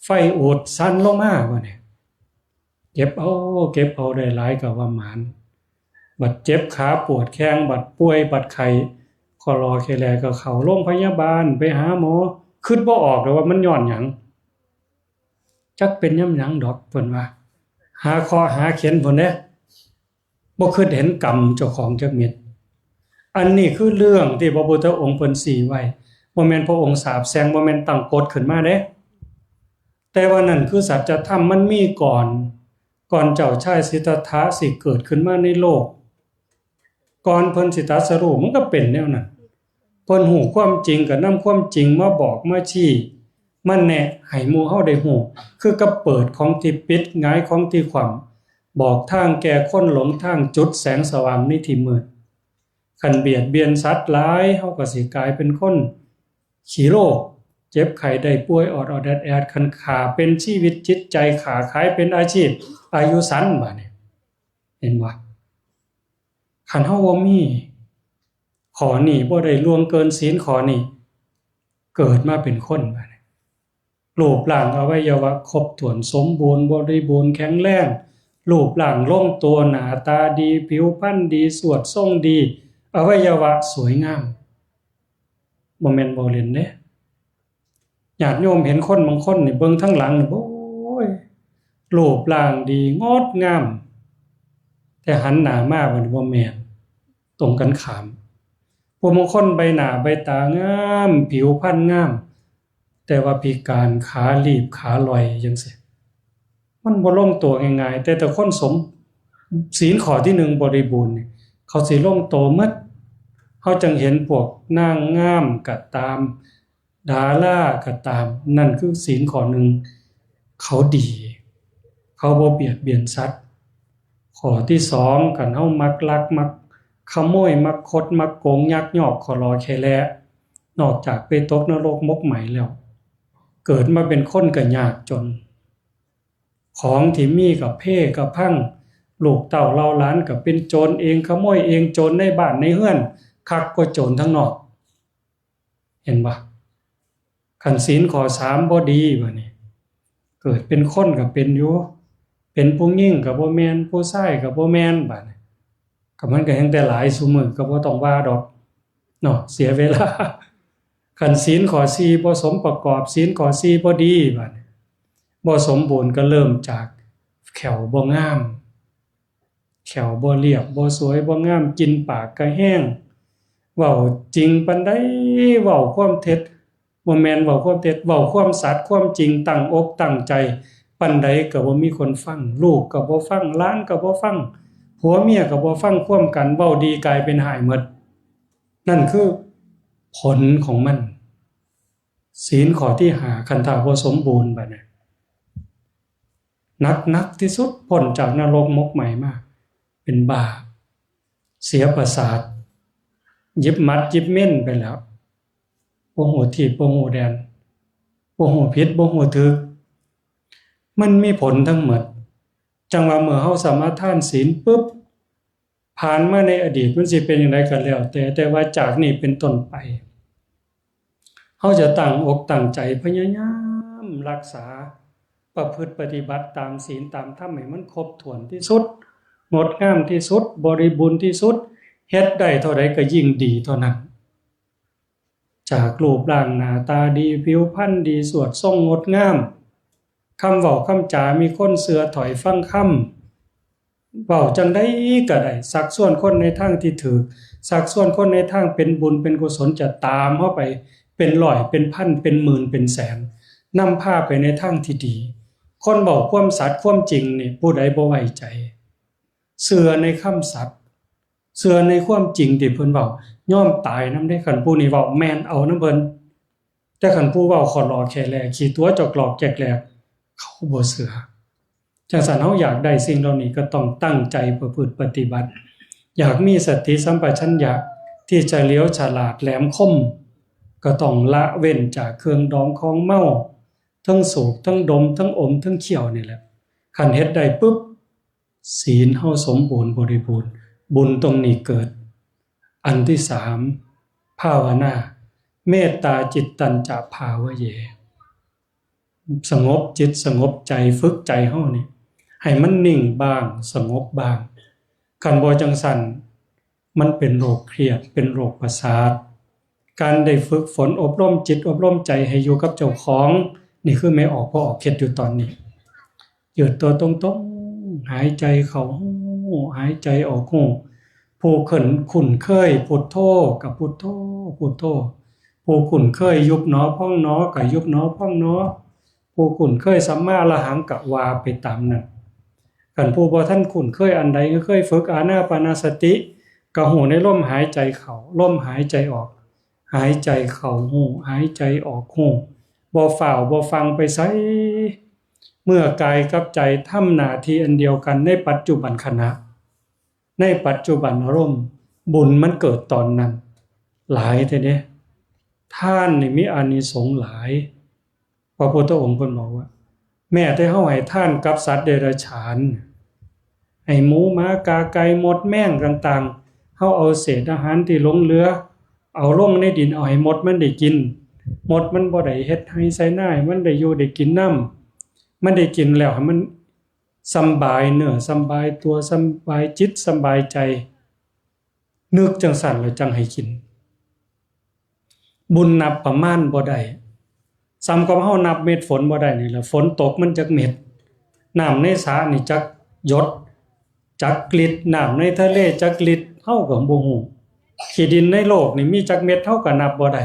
ไฟอูดสั่นลงมา บาดนี้ เก็บเอา เก็บเอา ได้หลายก็ว่าหมาน บัดเจ็บขาปวดแข้ง บัดป่วย บัดไข้ คอลอแคแลก็เข้าโรงพยาบาล ไปหาหมอ คิดบ่ออกเลยว่ามันย้อนหยัง จักเป็นย้อนหยังดอก เพิ่นว่า หาเคราะห์หาเข็ญพุ้นเด้ บ่คิดเห็นกรรมเจ้าของจักเม็ด อันนี้คือเรื่องที่พระพุทธองค์เพิ่นชี้ไว้ บ่แม่นพระองค์สาปแช่ง บ่แม่นตั้งกฎขึ้นมาเด้ แต่ว่านั่นคือสัจธรรม มันมีก่อน ก่อนเจ้าชายสิทธัตถะสิเกิดขึ้นมาในโลก ก่อนเพิ่นสิตรัสรู้ มันก็เป็นแนวนั้น เพิ่นฮู้ความจริงก็นำความจริงมาบอกมาชี้ มาแนะให้หมู่เฮาได้ฮู้ คือกับเปิดของที่ปิด หงายของที่คว่ำ บอกทางแก่คนหลงทาง จุดแสงสว่างในที่มืด คันเบียดเบียนสัตว์หลาย เฮาก็สิกลายเป็นคนขี้โรค เจ็บไข้ได้ป่วยออดๆแอดๆ คันฆ่าเป็นชีวิตจิตใจ ค้าขายเป็นอาชีพ อายุสั้น บาดนี้ เห็นบ่ คันเฮาบ่มีข้อนี้ บ่ได้ล่วงเกินศีลข้อนี้ เกิดมาเป็นคน บาดนี้ รูปร่างอวัยวะครบถ้วนสมบูรณ์บริบูรณ์แข็งแรง รูปร่างลงตัว หน้าตาดี ผิวพรรณดี สวดทรงดี อวัยวะสวยงาม บ่แม่นบ่เล่นเด้ ญาติโยมเห็นคนบางคนนี่ เบิ่งทางหลังนี่ โอ้ย รูปร่างดีงดงาม แต่หันหน้ามาบัดนี้บ่แม่น ตรงกันข้าม ผู้บางคนใบหน้าใบตางาม ผิวพรรณงาม แต่ว่าพิการ ขาลีบขาลอยจังซี้ มันบ่ลงตัวง่ายๆ แต่ แต่คนสม ศีลข้อที่หนึ่งบริบูรณ์นี่ เขาสิลงตัวหมด เฮาจังเห็นพวกนางงามก็ตาม ดาราก็ตาม นั่นคือศีลข้อหนึ่ง เขาดี เขาบ่เบียดเบียนสัตว์ ข้อที่สอง คันเฮามักลัก มักขโมย มักคด มักโกง ยักยอก คอลอแคแล นอกจากไปตกนรกหมกไหม้แล้ว เกิดมาเป็นคนก็ยากจน ของที่มีก็เพ่ก็พัง ลูกเต้าเหล่าหลานก็เป็นโจรเอง ขโมยเอง โจรในบ้านในเฮือน คักกว่าโจรทางนอก เห็นบ่ คันศีลข้อสามบ่ดี บาดนี้ เกิดเป็นคนก็เป็นอยู่ เป็นผู้หญิงก็บ่แม่น ผู้ชายก็บ่แม่น บาดนี้ ก็มันก็แฮ่งแต่หลายซุมื้อ ก็บ่ต้องว่าดอกเนาะ เสียเวลา คันศีลข้อสี่บ่สมประกอบ ศีลข้อสี่บ่ดี บาดนี้ บ่สมบูรณ์ ก็เริ่มจากแข้วบ่งาม แข้วบ่เรียบ บ่สวย บ่งาม กลิ่นปากก็แฮง เว้าจริงปานใด เว้าความเท็จ บ่แม่นเว้าความเท็จ เว้าความสัตย์ความจริง ตั้งอกตั้งใจปานใดก็บ่มีคนฟัง ลูกก็บ่ฟัง หลานก็บ่ฟัง ผัวเมียก็บ่ฟังความกัน เว้าดีกลายเป็นฮ้ายหมด นั่นคือผลของมัน ศีลข้อที่ห้า คันถ้าบ่สมบูรณ์ บาดนี้ หนักๆที่สุด พ้นจากนรกหมกไหม้มา เป็นบ้า เสียประสาท หยิบหมัดหยิบเม้นไปแล้ว บ่ฮู้ทีบบ่ฮู้แดน บ่ฮู้ผิดบ่ฮู้ถูก มันมีผลทั้งหมด จั่งว่าเมื่อเฮาสมาทานศีลปุ๊บ ผ่านมาในอดีตมันสิเป็นจั่งใดก็แล้วแต่ แต่ว่าจากนี้เป็นต้นไป เฮาจะตั้งอกตั้งใจพยายามรักษาประพฤติปฏิบัติตามศีลตามธรรมให้มันครบถ้วนที่สุด งดงามที่สุด บริบูรณ์ที่สุด เฮ็ดได้เท่าใดก็ยิ่งดีเท่านั้น จากรูปร่างหน้าตาดี ผิวพรรณดี สวดทรงงดงาม คำเว้าคำจามีคนเชื่อถ้อยฟังคำ เว้าจั่งใดก็ได้ ชักชวนคนในทางที่ถูก ชักชวนคนในทางเป็นบุญเป็นกุศล จะตามเฮาไปเป็นร้อยเป็นพันเป็นหมื่นเป็นแสน นำพาไปในทางที่ดี คนเว้าความสัตย์ความจริงนี่ ผู้ใดบ่ไว้ใจ เชื่อในคำสัตย์ เชื่อในความจริงที่เพิ่นเว้า ยอมตายนำเด้ คันผู้นี้เว้าแม่นเอานำเพิ่น แต่คันผู้เว้าขอหลอกแค่แลขี้ตั๋วจอกหลอกแจกแหลก เขาบ่เชื่อ จั่งซั้น เฮาอยากได้สิ่งเหล่านี้ก็ต้องตั้งใจประพฤติปฏิบัติ อยากมีสติสัมปชัญญะที่เฉลียวฉลาดแหลมคม ก็ต้องละเว้นจากเครื่องดองของเมา ทั้งสูบ ทั้งดม ทั้งอม ทั้งเคี้ยวนี่แหละ คันเฮ็ดได้ปุ๊บ ศีลเฮาสมบูรณ์บริบูรณ์ บุญตรงนี้เกิด อันที่สาม ภาวนา เมตตาจิตตัญจะภาวะเย สงบจิตสงบใจ ฝึกใจเฮานี่ ให้มันนิ่งบ้าง สงบบ้าง คันบ่จั่งซั้น มันเป็นโรคเครียด เป็นโรคประสาท การได้ฝึกฝนอบรมจิตอบรมใจให้อยู่กับเจ้าของ นี่คือแม่ออกพ่อออกเฮ็ดอยู่ตอนนี้ ยืดตัวตรงๆ หายใจเข้าฮู้ หายใจออกฮู้ ผู้เคินคุ้นเคยพุทโธกับพุทโธ พุทโธ ผู้คุ้นเคยยุบหนอพองหนอกับยุบหนอพองหนอ ผู้คุ้นเคยสัมมาอรหังก็ว่าไปตามนั้น คันผู้บ่ทันคุ้นเคยอันใด ก็เคยฝึกอานาปานสติ ก็ฮู้ในลมหายใจเข้า ลมหายใจออก หายใจเข้าฮู้ หายใจออกฮู้ บ่ฟ้าวบ่ฟั่งไปไส เมื่อกายกับใจทำหน้าที่อันเดียวกันในปัจจุบันขณะ ในปัจจุบันอารมณ์ บุญมันเกิดตอนนั้น หลายแท้เด้ ทานนี่มีอานิสงส์หลาย พระพุทธองค์เพิ่นบอกว่า แม้แต่เฮาให้ทานกับสัตว์เดรัจฉาน ให้หมูหมากาไก่มดแมงต่างๆ เฮาเอาเศษอาหารที่หลงเหลือ เอาลงในดิน เอาให้มดมันได้กิน มดมันบ่ได้เฮ็ดไร่ไถนา มันได้อยู่ได้กินนำ มันได้กินแล้วให้มันสำบายเนื้อสำบายตัว สำบายจิตสำบายใจ นึกจั่งซั้นแล้วจั่งให้กิน บุญนับประมาณบ่ได้ ส่ำกับเฮานับเม็ดฝนบ่ได้นี่ล่ะ ฝนตกมันจักเม็ด น้ำในสระนี่จักหยด จักลิตร น้ำในทะเลจักลิตร เฮาก็บ่ฮู้ ขี้ดินในโลกนี่มีจักเม็ด เฮาก็นับบ่ได้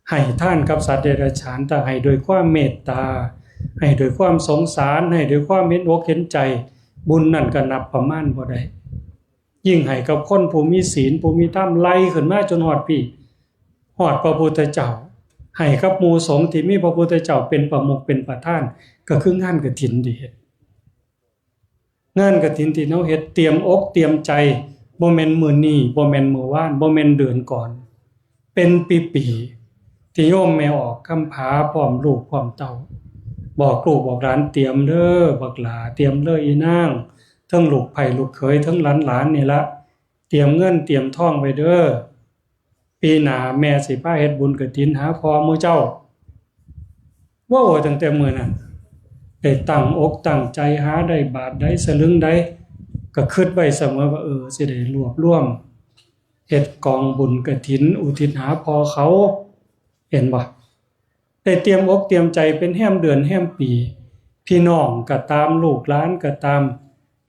ให้ทานกับสัตว์เดรัจฉาน ถ้าให้ด้วยความเมตตา ให้ด้วยความสงสาร ให้ด้วยความเห็นอกเห็นใจ บุญนั่นก็นับประมาณบ่ได้ ยิ่งให้กับคนผู้มีศีล ผู้มีธรรม ไล่ขึ้นมาจนฮอดพี้ ฮอดพระพุทธเจ้า ให้กับหมู่สงฆ์ที่มีพระพุทธเจ้าเป็นประมุขเป็นประธาน ก็คืองานกฐินที่เฮ็ด งานกฐินที่เฮาเฮ็ด เตรียมอกเตรียมใจ บ่แม่นมื้อนี้ บ่แม่นมื้อวาน บ่แม่นเดือนก่อน เป็นปีๆ ที่โยมแม่ออกคำผาพร้อมลูกพร้อมเต้า บอกลูกบอกหลาน เตรียมเด้อบักหล้า เตรียมเด้ออีนาง ทั้งลูกใผลูกเขย ทั้งหลานๆ นี่ละ เตรียมเงินเตรียมทองไว้เด้อ ปีหน้าแม่สิพาเฮ็ดบุญกฐินหาพ่อหมู่เจ้า เว้าตั้งแต่มื้อนั้น ได้ตั้งอกตั้งใจ หาได้บาทใดสลึงใด ก็คิดไว้เสมอว่า เออ สิได้รวบรวม เฮ็ดกองบุญกฐินอุทิศหาพ่อเขา เห็นบ่ ได้เตรียมอกเตรียมใจเป็นแฮมเดือนแฮมปี พี่น้องก็ตาม ลูกหลานก็ตาม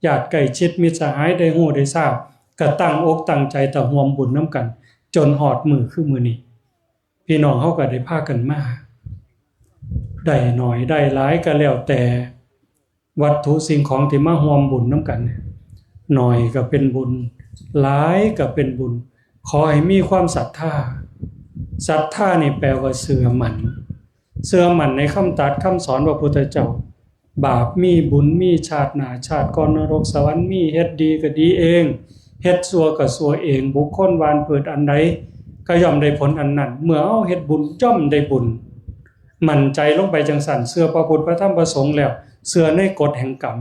ญาติใกล้ชิดมิตรสหายได้ฮู้ได้ทราบ ก็ตั้งอกตั้งใจตะร่วมบุญนำกัน จนฮอดมื้อคือมื้อนี้ พี่น้องเฮาก็ได้พากันมา ได้น้อยได้หลายก็แล้วแต่ วัตถุสิ่งของที่มาร่วมบุญนำกันเนี่ย น้อยก็เป็นบุญ หลายก็เป็นบุญ ขอให้มีความศรัทธา ศรัทธานี่แปลว่าเชื่อมั่น เชื่อมั่นในคำตรัสคำสอนพระพุทธเจ้า บาปมีบุญมี ชาติหน้าชาติก่อนนรกสวรรค์มี เฮ็ดดีก็ดีเอง เฮ็ดชั่วก็ชั่วเอง บุคคลหว่านพืชอันใด ก็ย่อมได้ผลอันนั้น เมื่อเฮาเฮ็ดบุญย่อมได้บุญ มั่นใจลงไปจั่งซั้น เชื่อพระพุทธพระธรรมพระสงฆ์แล้ว เชื่อในกฎแห่งกรรม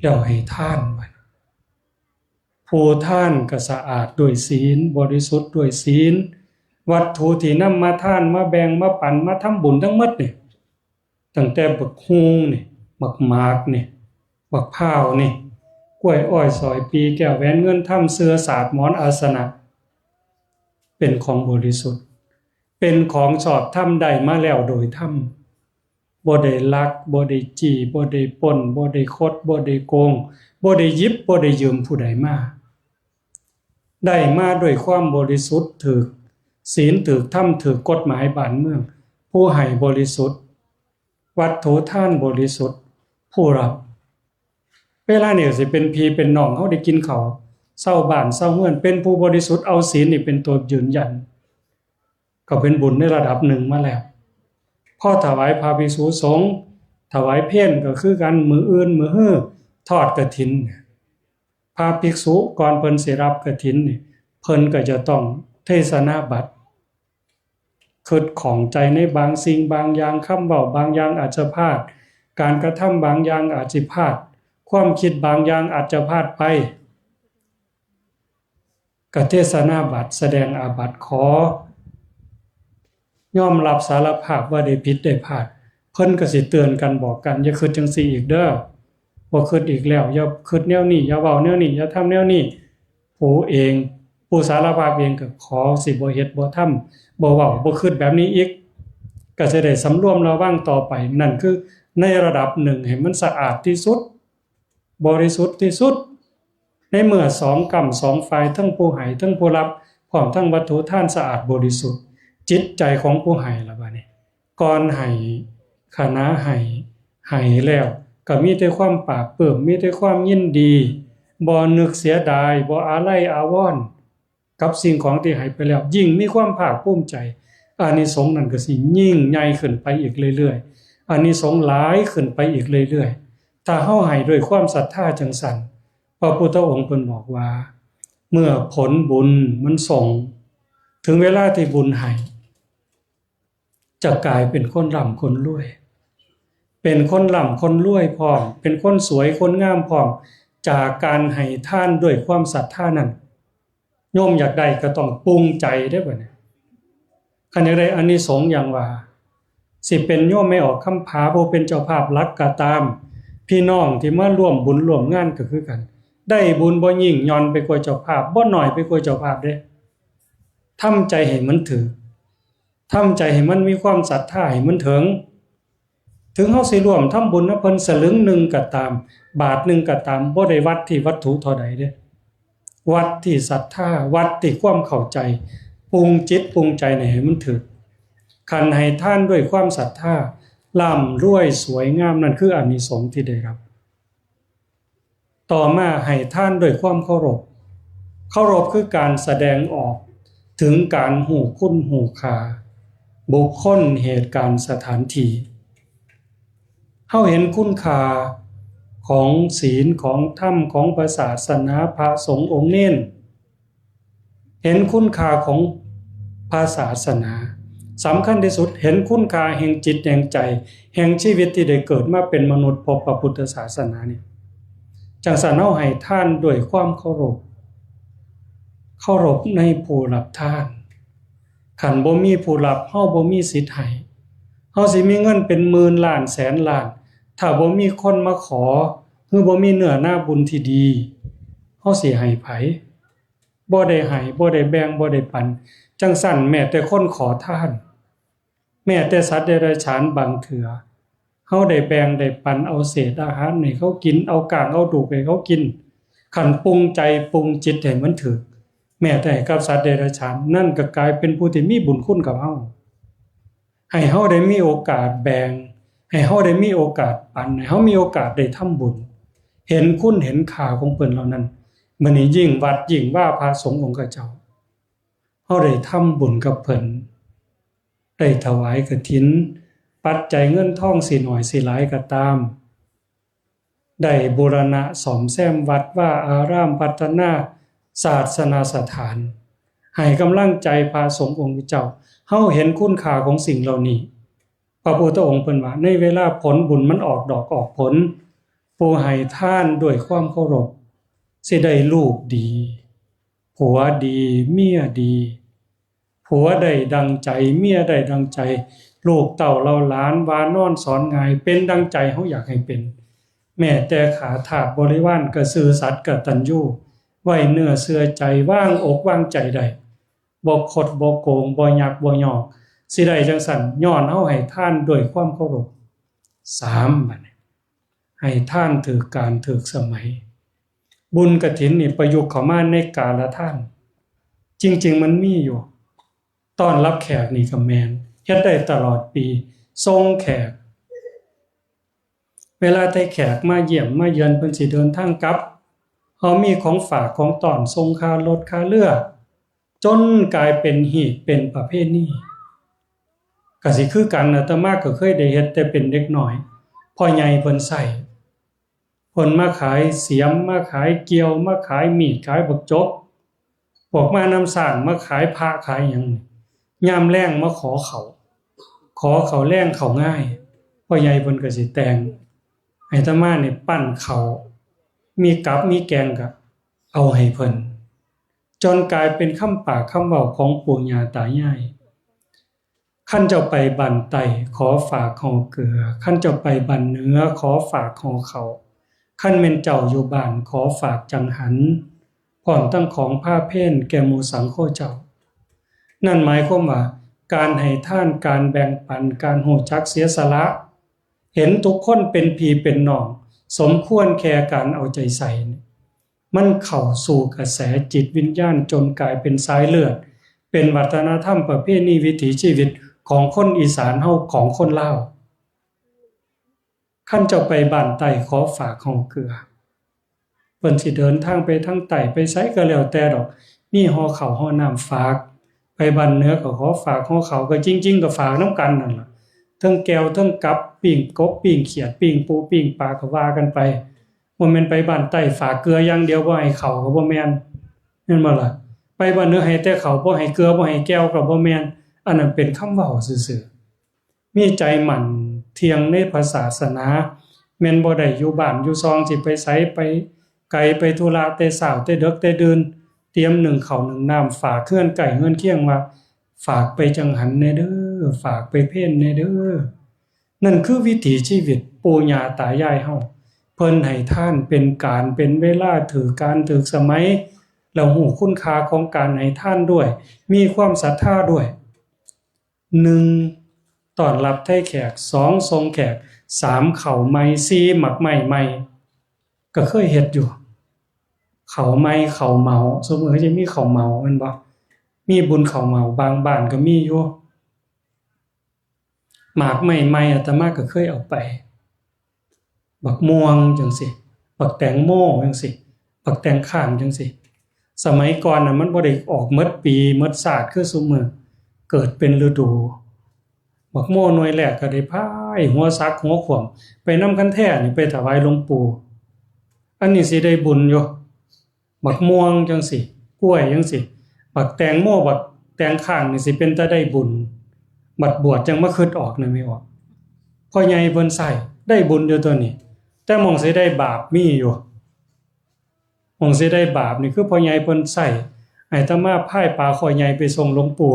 แล้วให้ทานบัด ผู้ทานก็สะอาดด้วยศีล บริสุทธิ์ด้วยศีล วัตถุที่นำมาทาน มาแบ่ง มาปัน มาทำบุญทั้งหมดนี่ ตั้งแต่บักฮุ่งนี่ บักหมากนี่ บักพร้าวนี่ กล้วยอ้อยสอยปี แก้วแหวนเงินทำ เสื่อสาดหมอนอาสนะ เป็นของบริสุทธิ์ เป็นของชอบธรรม ได้มาแล้วโดยธรรม บ่ได้ลัก บ่ได้จี้ บ่ได้ปล้น บ่ได้คด บ่ได้โกง บ่ได้หยิบ บ่ได้ยืมผู้ใดมา ได้มาด้วยความบริสุทธิ์ ถืกศีล ถืกธรรม ถืกกฎหมายบ้านเมือง ผู้ให้บริสุทธิ์ วัตถุทานบริสุทธิ์ ผู้รับ เวลานี่สิเป็นพี่เป็นน้องเฮาได้กินข้าว เซาบ้านเซาเฮือน เป็นผู้บริสุทธิ์ เอาศีลนี่เป็นตัวยืนยัน ก็เป็นบุญในระดับหนึ่งมาแล้ว พอถวายพระภิกษุสงฆ์ ถวายเพลก็คือกัน มื้ออื่นมื้อฮือทอดกฐิน พระภิกษุก่อนเพิ่นสิรับกฐินนี่ เพิ่นก็จะต้องเทศนาบัตร คิดข้องใจในบางสิ่งบางอย่าง คำเว้าบางอย่างอาจจะพลาด การกระทำบางอย่างอาจสิพลาด ความคิดบางอย่างอาจจะพลาดไป ก็เทศนาบัตรแสดงอาบัติ ขอยอมรับสารภาพว่าได้ผิดได้พลาด เพิ่นก็สิเตือนกันบอกกัน อย่าคิดจังซี่อีกเด้อ บ่คิดอีกแล้ว อย่าคิดแนวนี้ อย่าเว้าแนวนี้ อย่าทำแนวนี้ ผู้เอง ผู้สารภาพเองก็ขอสิบ่เฮ็ดบ่ทำ บ่เว้าบ่คิดแบบนี้อีก ก็สิได้สำรวมระวังต่อไป นั่นคือในระดับหนึ่งให้มันสะอาดที่สุด บริสุทธิ์ที่สุด ในเมื่อสองก้ำสองฝ่าย ทั้งผู้ให้ทั้งผู้รับ พร้อมทั้งวัตถุทานสะอาดบริสุทธิ์ จิตใจของผู้ให้ล่ะบัดนี้ ก่อนให้ ขณะให้ ให้แล้วก็มีแต่ความปลาบปลื้ม มีแต่ความยินดี บ่นึกเสียดาย บ่อาลัยอาวรณ์กับสิ่งของที่ให้ไปแล้ว ยิ่งมีความภาคภูมิใจ อานิสงส์นั่นก็สิยิ่งใหญ่ขึ้นไปอีกเรื่อยๆ อานิสงส์หลายขึ้นไปอีกเรื่อยๆ ถ้าเฮาให้ด้วยความศรัทธาจังซั่น พระพุทธองค์เพิ่นบอกว่า เมื่อผลบุญมันส่ง ถึงเวลาที่บุญให้ จะกลายเป็นคนร่ำคนรวย เป็นคนร่ำคนรวยพร้อม เป็นคนสวยคนงามพร้อม จากการให้ทานด้วยความศรัทธานั้น โยมอยากได้ก็ต้องปรุงใจเด้อบัดนี้ คันอยากได้อานิสงส์อย่างว่า สิเป็นโยมแม่ออกคำผาผู้เป็นเจ้าภาพหลักก็ตาม พี่น้องที่มาร่วมบุญร่วมงานก็คือกัน ได้บุญบ่ยิ่งหย่อนไปกว่าเจ้าภาพ บ่น้อยไปกว่าเจ้าภาพเด้ ทำใจให้มันถืก ทำใจให้มันมีความศรัทธาให้มันถึง ถึงเฮาสิร่วมทำบุญนำเพิ่นสลึงหนึ่งก็ตาม บาทหนึ่งก็ตาม บ่ได้วัดที่วัตถุเท่าใดเด้ วัดที่ศรัทธา วัดที่ความเข้าใจ ปรุงจิตปรุงใจนี่ให้มันถืก คันให้ทานด้วยความศรัทธา ร่ำรวยสวยงาม นั่นคืออานิสงส์ที่ได้รับ ต่อมาให้ทานด้วยความเคารพ เคารพคือการแสดงออกถึงการฮู้คุณฮู้ค่า บุคคล เหตุการณ์ สถานที่ เฮาเห็นคุณค่าของศีล ของธรรม ของพระศาสนา พระสงฆ์องค์เณร เห็นคุณค่าของพระศาสนา สำคัญที่สุด เห็นคุณค่าแห่งจิตแห่งใจ แห่งชีวิตที่ได้เกิดมาเป็นมนุษย์พบพระพุทธศาสนานี่ จังซั่นเฮาให้ทานด้วยความเคารพ เคารพในผู้รับทาน คันบ่มีผู้รับ เฮาบ่มีสิทธิ์ให้ เฮาสิมีเงินเป็นหมื่นล้านแสนล้าน ถ้าบ่มีคนมาขอ หรือบ่มีเนื้อนาบุญที่ดี เฮาสิให้ไผ บ่ได้ให้ บ่ได้แบ่ง บ่ได้ปัน จังซั่นแม้แต่คนขอทาน แม้แต่สัตว์เดรัจฉานบางเทื่อ เฮาได้แบ่งได้ปัน เอาเศษอาหารให้เขากิน เอาก้างเอาดูกให้เขากิน คันปรุงใจปรุงจิตให้มันถืก แม้แต่ให้กับสัตว์เดรัจฉาน นั่นก็กลายเป็นผู้ที่มีบุญคุณกับเฮา ให้เฮาได้มีโอกาสแบ่ง ให้เฮาได้มีโอกาสปัน ให้เฮามีโอกาสได้ทำบุญ เห็นคุณเห็นค่าของเพิ่นเหล่านั้น มื้อนี้ยิ่งวัดยิ่งวาพระสงฆ์องค์ข้าเจ้า เฮาได้ทำบุญกับเพิ่น ได้ถวายกฐิน ปัจจัยเงินทองสิน้อยสิหลายก็ตาม ได้บูรณะซ่อมแซมวัดวาอาราม พัฒนาศาสนสถาน ให้กำลังใจพระสงฆ์องค์เจ้า เฮาเห็นคุณค่าของสิ่งเหล่านี้ พระพุทธองค์เพิ่นว่า ในเวลาผลบุญมันออกดอกออกผล ผู้ให้ทานด้วยความเคารพ สิได้ลูกดี ผัวดี เมียดี ผัวได้ดังใจ เมียได้ดังใจ ลูกเต้าเหล่าหลานว่านอนสอนง่าย เป็นดังใจเฮาอยากให้เป็น แม้แต่ข้าทาสบริวารก็ซื่อสัตย์กตัญญู ไว้เนื้อเชื่อใจ วางอกวางใจได้ บ่คดบ่โกง บ่ยักบ่ยอก สิได้จังซั่น ย้อนเฮาให้ทานด้วยความเคารพ สาม บัดนี้ ให้ทานถืกกาลถืกสมัย บุญกฐินนี่ประยุกต์เข้ามาในกาลทาน จริงๆ มันมีอยู่ ต้อนรับแขกนี่ก็แม่น เฮ็ดได้ตลอดปี ส่งแขก เวลาแต่แขกมาเยี่ยมมาเยือน เพิ่นสิเดินทางกลับ เฮามีของฝากของต้อนส่งค่ารถค่าเรือ จนกลายเป็นฮีตเป็นประเพณี ก็สิคือกัน อาตมาก็เคยได้เฮ็ดแต่เป็นเด็กน้อย พ่อใหญ่เพิ่นใช้ เพิ่นมาขายเสียม มาขายเกี่ยว มาขายมีด ขายบักจก พวกมานำช้าง มาขายพระขายหยัง ยามแลงมาขอข้าว ขอข้าวแลงข้าวงาย พ่อใหญ่เพิ่นก็สิแต่ง ให้อาตมานี่ปั้นข้าว มีกับมีแกงก็เอาให้เพิ่น จนกลายเป็นคำปากคำเว้าของปู่ย่าตายาย คันเจ้าไปบ้านใต้ ขอฝากห่อเกือ คันเจ้าไปบ้านเหนือ ขอฝากห่อข้าว คันแม่นเจ้าอยู่บ้าน ขอฝากจังหัน พร้อมทั้งของพาเพลแก่หมู่สังโฆเจ้า นั่นหมายความว่า การให้ทาน การแบ่งปัน การรู้จักเสียสละ เห็นทุกคนเป็นพี่เป็นน้อง สมควรแก่การเอาใจใส่นี่ มันเข้าสู่กระแสจิตวิญญาณ จนกลายเป็นสายเลือด เป็นวัฒนธรรมประเพณีวิถีชีวิตของคนอีสานเฮา ของคนลาว คันเจ้าไปบ้านใต้ ขอฝากห่อเกือ เพิ่นสิเดินทางไปทางใต้ ไปไสก็แล้วแต่ดอก มีห่อข้าวห่อน้ำฝาก ไปบ้านเหนือก็ขอฝากห่อข้าว ก็จริงๆ ก็ฝากนำกันนั่นล่ะ เทิงแก้ว เทิงกับ ปิ้งกบ ปิ้งเขียด ปิ้งปู ปิ้งปลา ก็ว่ากันไป บ่แม่นไปบ้านใต้ฝากเกลืออย่างเดียว บ่ให้ข้าวก็บ่แม่น แม่นบ่ล่ะ ไปบ้านเหนือให้แต่ข้าว บ่ให้เกลือ บ่ให้แก้วก็บ่แม่น อันนั้นเป็นคำเว้าซื่อๆ มีใจมั่นเที่ยงในพระศาสนา แม่นบ่ได้อยู่บ้านอยู่ซอง สิไปไสไปไกล ไปธุระแต่เช้าแต่ดึกแต่ดื่น เตรียมนึ่งข้าวนึ่งน้ำฝากเฮือนใกล้เฮือนเคียงว่า ฝากไปจังหันแน่เด้อ ฝากไปเพลแน่เด้อ นั่นคือวิถีชีวิตปู่ย่าตายายเฮา เพิ่นให้ทานเป็นการเป็นเวลา ถืกกาลถืกสมัย แล้วฮู้คุณค่าของการให้ทานด้วย มีความศรัทธาด้วย หนึ่ง ต้อนรับไทยแขก สอง ส่งแขก สาม ข้าวใหม่ สี่ หมากไม้ใหม่ ก็เคยเฮ็ดอยู่ ข้าวใหม่ ข้าวเหมา ซุมื้อจะมีข้าวเหมาแม่นบ่ มีบุญข้าวเหมา บางบ้านก็มีอยู่ หมากไม้ใหม่อาตมาก็เคยเอาไป บักม่วงจังซี้ บักแตงโมจังซี้ บักแตงข้างจังซี้ สมัยก่อนน่ะมันบ่ได้ออกหมดปีหมดชาติคือซุมื้อ เกิดเป็นฤดู บักโมหน่วยแรกก็ได้พายหัวสักหัวขวม ไปนำคันแท้นี่ไปถวายหลวงปู่ อันนี้สิได้บุญอยู่ บักม่วงจังซี้ กล้วยจังซี้ บักแตงโม บักแตงข้างนี่สิเป็นตาได้บุญ บัดบวชจังมาคิดออกนะ แม่นบ่ พ่อใหญ่เพิ่นใช้ ได้บุญอยู่ตัวนี้ แต่หม่องสิได้บาปมีอยู่ หม่องสิได้บาปนี่คือพ่อใหญ่เพิ่นใช้ ให้อาตมาพายปลาข้อใหญ่ไปส่งหลวงปู่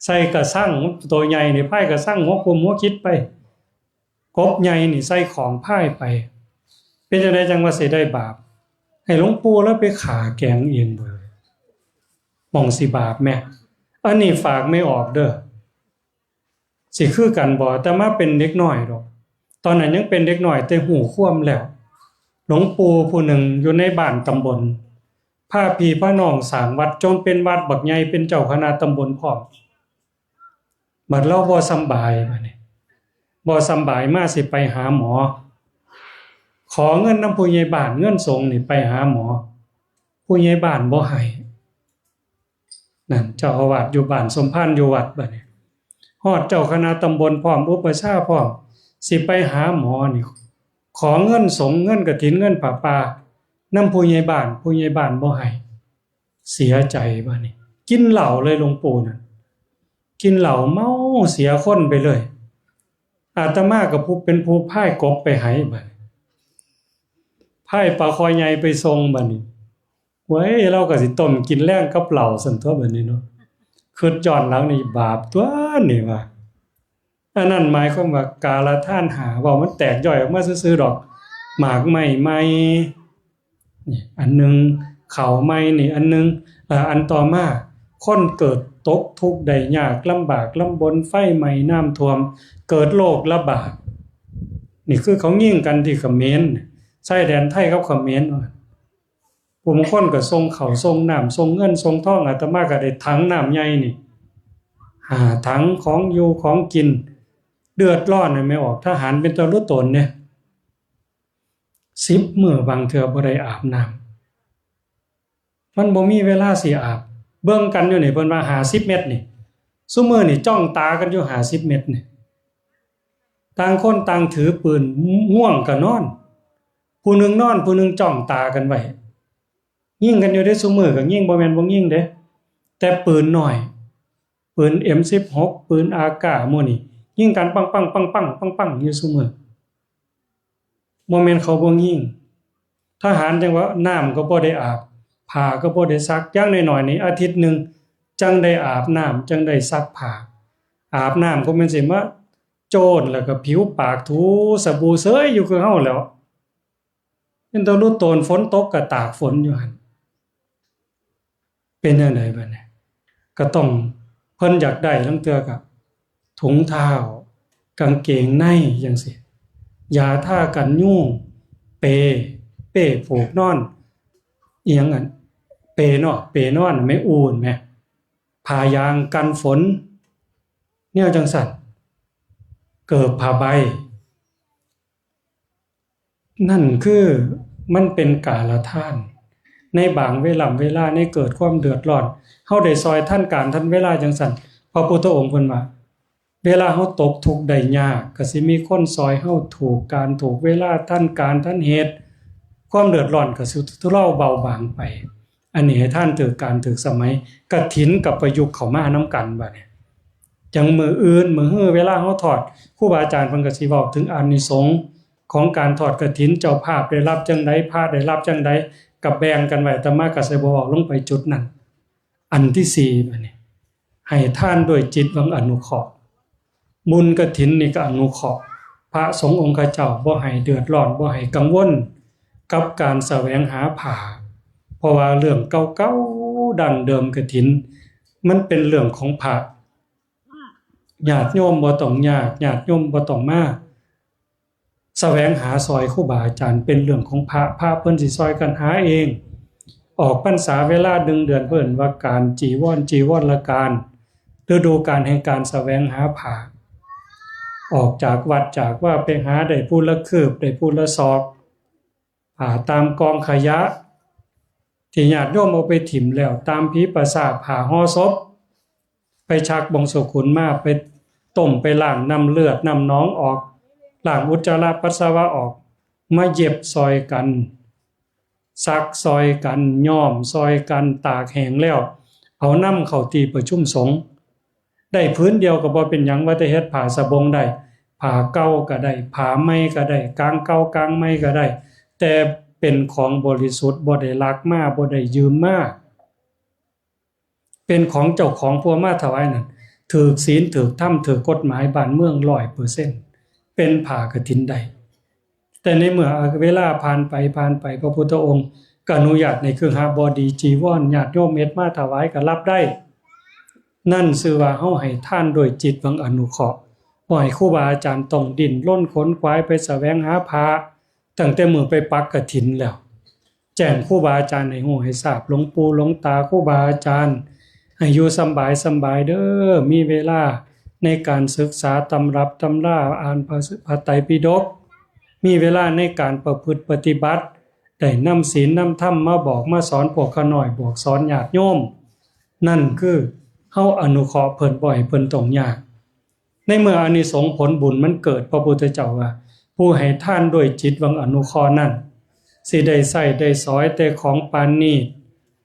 ใส่กระชังตัวใหญ่นี่ พายกระชังหัวคุมหัวคิดไป กบใหญ่นี่ใส่ของพายไป เป็นจังไดจังว่าสิได้บาป ให้หลวงปู่แล้วไปฆ่าแกงเองเบิด หม่องสิบาปแม่ อันนี้ฝากไม่ออกเด้อ สิคือกันบ่ แต่มาเป็นเด็กน้อยดอก ตอนนั้นยังเป็นเด็กน้อยแต่ฮู้ความแล้ว หลวงปู่ผู้หนึ่งอยู่ในบ้านตำบล พาพี่พาน้องสร้างวัด จนเป็นวัดบักใหญ่ เป็นเจ้าคณะตำบลพร้อม บัดลาวบ่สำบายบัดนี้ บ่สำบายมาสิไปหาหมอ ขอเงินนำผู้ใหญ่บ้าน เงินสงฆ์นี่ไปหาหมอ ผู้ใหญ่บ้านบ่ให้ นั่น เจ้าอาวาสอยู่บ้าน สมภารอยู่วัดบัดนี้ ฮอดเจ้าคณะตำบลพร้อม อุปัชฌาย์พร้อม สิไปหาหมอนี่ ขอเงินสงฆ์ เงินกฐิน เงินผ้าป่า นำผู้ใหญ่บ้าน ผู้ใหญ่บ้านบ่ให้ เสียใจบัดนี้ กินเหล้าเลยหลวงปู่นั่น กินเหล้าเมาเสียคนไปเลย อาตมาก็ผู้เป็นผู้พายกบไปให้บัดนี้ พายปลาคอใหญ่ไปส่งบัดนี้ เว้ย ลาวก็สิต้มกินแลงกับเหล้าซั่นตั๊วบัดนี้เนาะ คิดย้อนหลังนี่บาปตั๊วนี่ว่า อันนั้นหมายความว่ากาลทานห้า เว้ามันแตกย่อยออกมาซื่อๆดอก หมากไม้ใหม่ นี่อันหนึ่ง ข้าวใหม่นี่อันหนึ่ง เอ่อ อันต่อมา คนเกิดตกทุกข์ได้ยากลำบากลำบน ไฟไหม้น้ำท่วม เกิดโรคระบาด นี่คือเขายิงกันที่เขมร ชายแดนไทยกับเขมร ผู้บางคนก็ส่งข้าวส่งน้ำส่งเงินส่งทอง อาตมาก็ได้ถังน้ำใหญ่นี่ ห้าถัง ของอยู่ของกิน เดือดร้อนน่ะแม่ออก ทหารเป็นตาลุตนเนี่ย สิบมื้อบางเทื่อบ่ได้อาบน้ำ มันบ่มีเวลาสิอาบ เบิ่งกันอยู่นี่ เพิ่นว่าห้าสิบเมตรนี่ ซุมื้อนี่จ้องตากันอยู่ห้าสิบเมตรนี่ ต่างคนต่างถือปืน ง่วงก็นอน ผู้หนึ่งนอน ผู้หนึ่งจ้องตากันไว้ ยิงกันอยู่เด้ ซุมื้อก็ยิง บ่แม่นบ่ยิงเด้ แต่ปืนน้อย ปืน เอ็มสิบหก ปืน เอเค หมู่นี่ ยิงกันปังปังปังปังปังปังอยู่ซุมื้อ บ่แม่นเขาบ่ยิง ทหารจั่งว่าน้ำก็บ่ได้อาบ ผ้าก็บ่ได้ซัก อย่างน้อยๆนี่อาทิตย์หนึ่งจั่งได้อาบน้ำ จั่งได้ซักผ้า อาบน้ำก็แม่นสิมาโจนแล้วก็ผิวปากถูสบู่เสยอยู่คือเฮาแหล้ว เป็นตาลุตน ฝนตกก็ตากฝนอยู่หั่น เป็นจั่งใดบัดนี้ ก็ต้อง เพิ่นอยากได้ลางเทื่อก็ถุงเท้า กางเกงในจั่งซี้ ยาทากันยุง เป เป้ผูกนอน อีหยังอัน เปเนาะ เปนอน แม่อูนแม่ ผ้ายางกันฝน แนวจั่งซั้น เกิบผ้าใบ นั่นคือมันเป็นกาลทาน ในบางเวลาเวลาในเกิดความเดือดร้อน เฮาได้ซอยทันการทันเวลาจั่งซั้น พระพุทธองค์เพิ่นว่า เวลาเฮาตกทุกข์ได้ยาก ก็สิมีคนซอยเฮาถูกการถูกเวลา ทันการทันเหตุ ความเดือดร้อนก็สิทุเลาเบาบางไป อันนี้ให้ทานถืกการถืกสมัย กฐินก็ประยุกต์เข้ามานำกันบัดนี้ จั่งมื้ออื่นมื้อฮือ เวลาเฮาทอด ครูบาอาจารย์เพิ่นก็สิเว้าถึงอานิสงส์ของการทอดกฐิน เจ้าภาพได้รับจั่งใด พระได้รับจั่งใด ก็แบ่งกันไว้ อาตมาก็สิบ่เว้าลงไปจุดนั้น อันที่สี่บัดนี้ ให้ทานด้วยจิตหวังอนุเคราะห์ บุญกฐินนี่ก็อนุเคราะห์ พระสงฆ์องค์เจ้าบ่ให้เดือดร้อน บ่ให้กังวลกับการแสวงหาผ้า เพราะว่าเรื่องเก่าๆดั้งเดิมกฐิน มันเป็นเรื่องของพระ ญาติโยมบ่ต้องยาก ญาติโยมบ่ต้องมาแสวงหาซอยครูบาอาจารย์ เป็นเรื่องของพระ พระเพิ่นสิซอยกันหาเอง ออกพรรษาเวลาหนึ่งเดือนเพิ่นว่าการจีวร จีวรการ ฤดูกาลแห่งการแสวงหาผ้า ออกจากวัดจากวาไปหาได้ผู้ละคืบ ได้ผู้ละศอก ผ้าตามกองขยะ ที่ญาติโยมเอาไปถิ่มแล้ว ตามผีประสาท ผ้าห่อศพ ไปชักบงสกุลมา ไปต้ม ไปล้างน้ำเลือดน้ำหนองออก ล้างอุจจาระปัสสาวะออก มาเย็บซอยกัน ซักซอยกัน ย้อมซอยกัน ตากแห้งแล้ว เอานำเข้าที่ประชุมสงฆ์ ได้ผืนเดียวก็บ่เป็นหยัง ว่าแต่เฮ็ดผ้าสบงได้ ผ้าเก่าก็ได้ ผ้าใหม่ก็ได้ กางเก่ากางใหม่ก็ได้ แต่เป็นของบริสุทธิ์ บ่ได้ลักมา บ่ได้ยืมมา เป็นของเจ้าของผู้เอามาถวายนั่น ถืกศีล ถืกธรรม ถืกกฎหมายบ้านเมืองร้อยเปอร์เซ็นต์ เป็นผ้ากฐินได้ แต่ในเมื่อเวลาผ่านไปผ่านไป พระพุทธองค์ก็อนุญาตในเคหบดี จีวร ญาติโยมเฮ็ดมาถวายก็รับได้ นั่นชื่อว่าเฮาให้ทานด้วยจิตหวังอนุเคราะห์ บ่ให้ครูบาอาจารย์ต้องดิ้นรนขนขวายไปแสวงหาผ้า ตั้งแต่มื้อไปปักกฐินแล้ว แจ้งครูบาอาจารย์ให้ฮู้ให้ทราบ หลวงปู่หลวงตาครูบาอาจารย์ ให้อยู่สำบายสำบายเด้อ มีเวลาในการศึกษาตำรับตำรา อ่านพระ พระไตรปิฎก มีเวลาในการประพฤติปฏิบัติ ได้นำศีลนำธรรมมาบอกมาสอนพวกข้าน้อย บอกสอนญาติโยม นั่นคือเฮาอนุเคราะห์เพิ่น บ่ให้เพิ่นต้องยาก ในเมื่ออานิสงส์ผลบุญมันเกิด พระพุทธเจ้าว่า ผู้ให้ทานด้วยจิตหวังอนุเคราะห์นั้น สิได้ใช้ได้สอยแต่ของปานนี้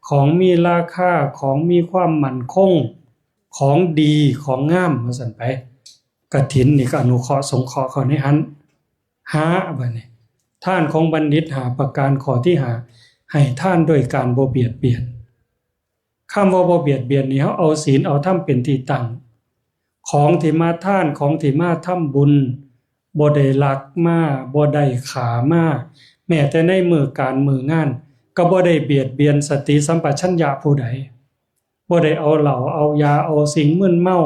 ของมีราคา ของมีความมั่นคง ของดี ของงาม ว่าซั่นไป กฐินนี่ก็อนุเคราะห์สงเคราะห์เข้าในหั้น ห้า บัดนี้ ทานของบัณฑิตห้าประการ ข้อที่ห้า ให้ทานด้วยการบ่เบียดเบียน คำว่าบ่เบียดเบียนนี่ เฮาเอาศีลเอาธรรมเป็นที่ตั้ง ของที่มาทาน ของที่มาทำบุญ บ่ได้ลักมา บ่ได้ฆ่ามา แม้แต่ในมื้อการมื้องาน ก็บ่ได้เบียดเบียนสติสัมปชัญญะผู้ใด บ่ได้เอาเหล้าเอายาเอาสิ่งมึนเมา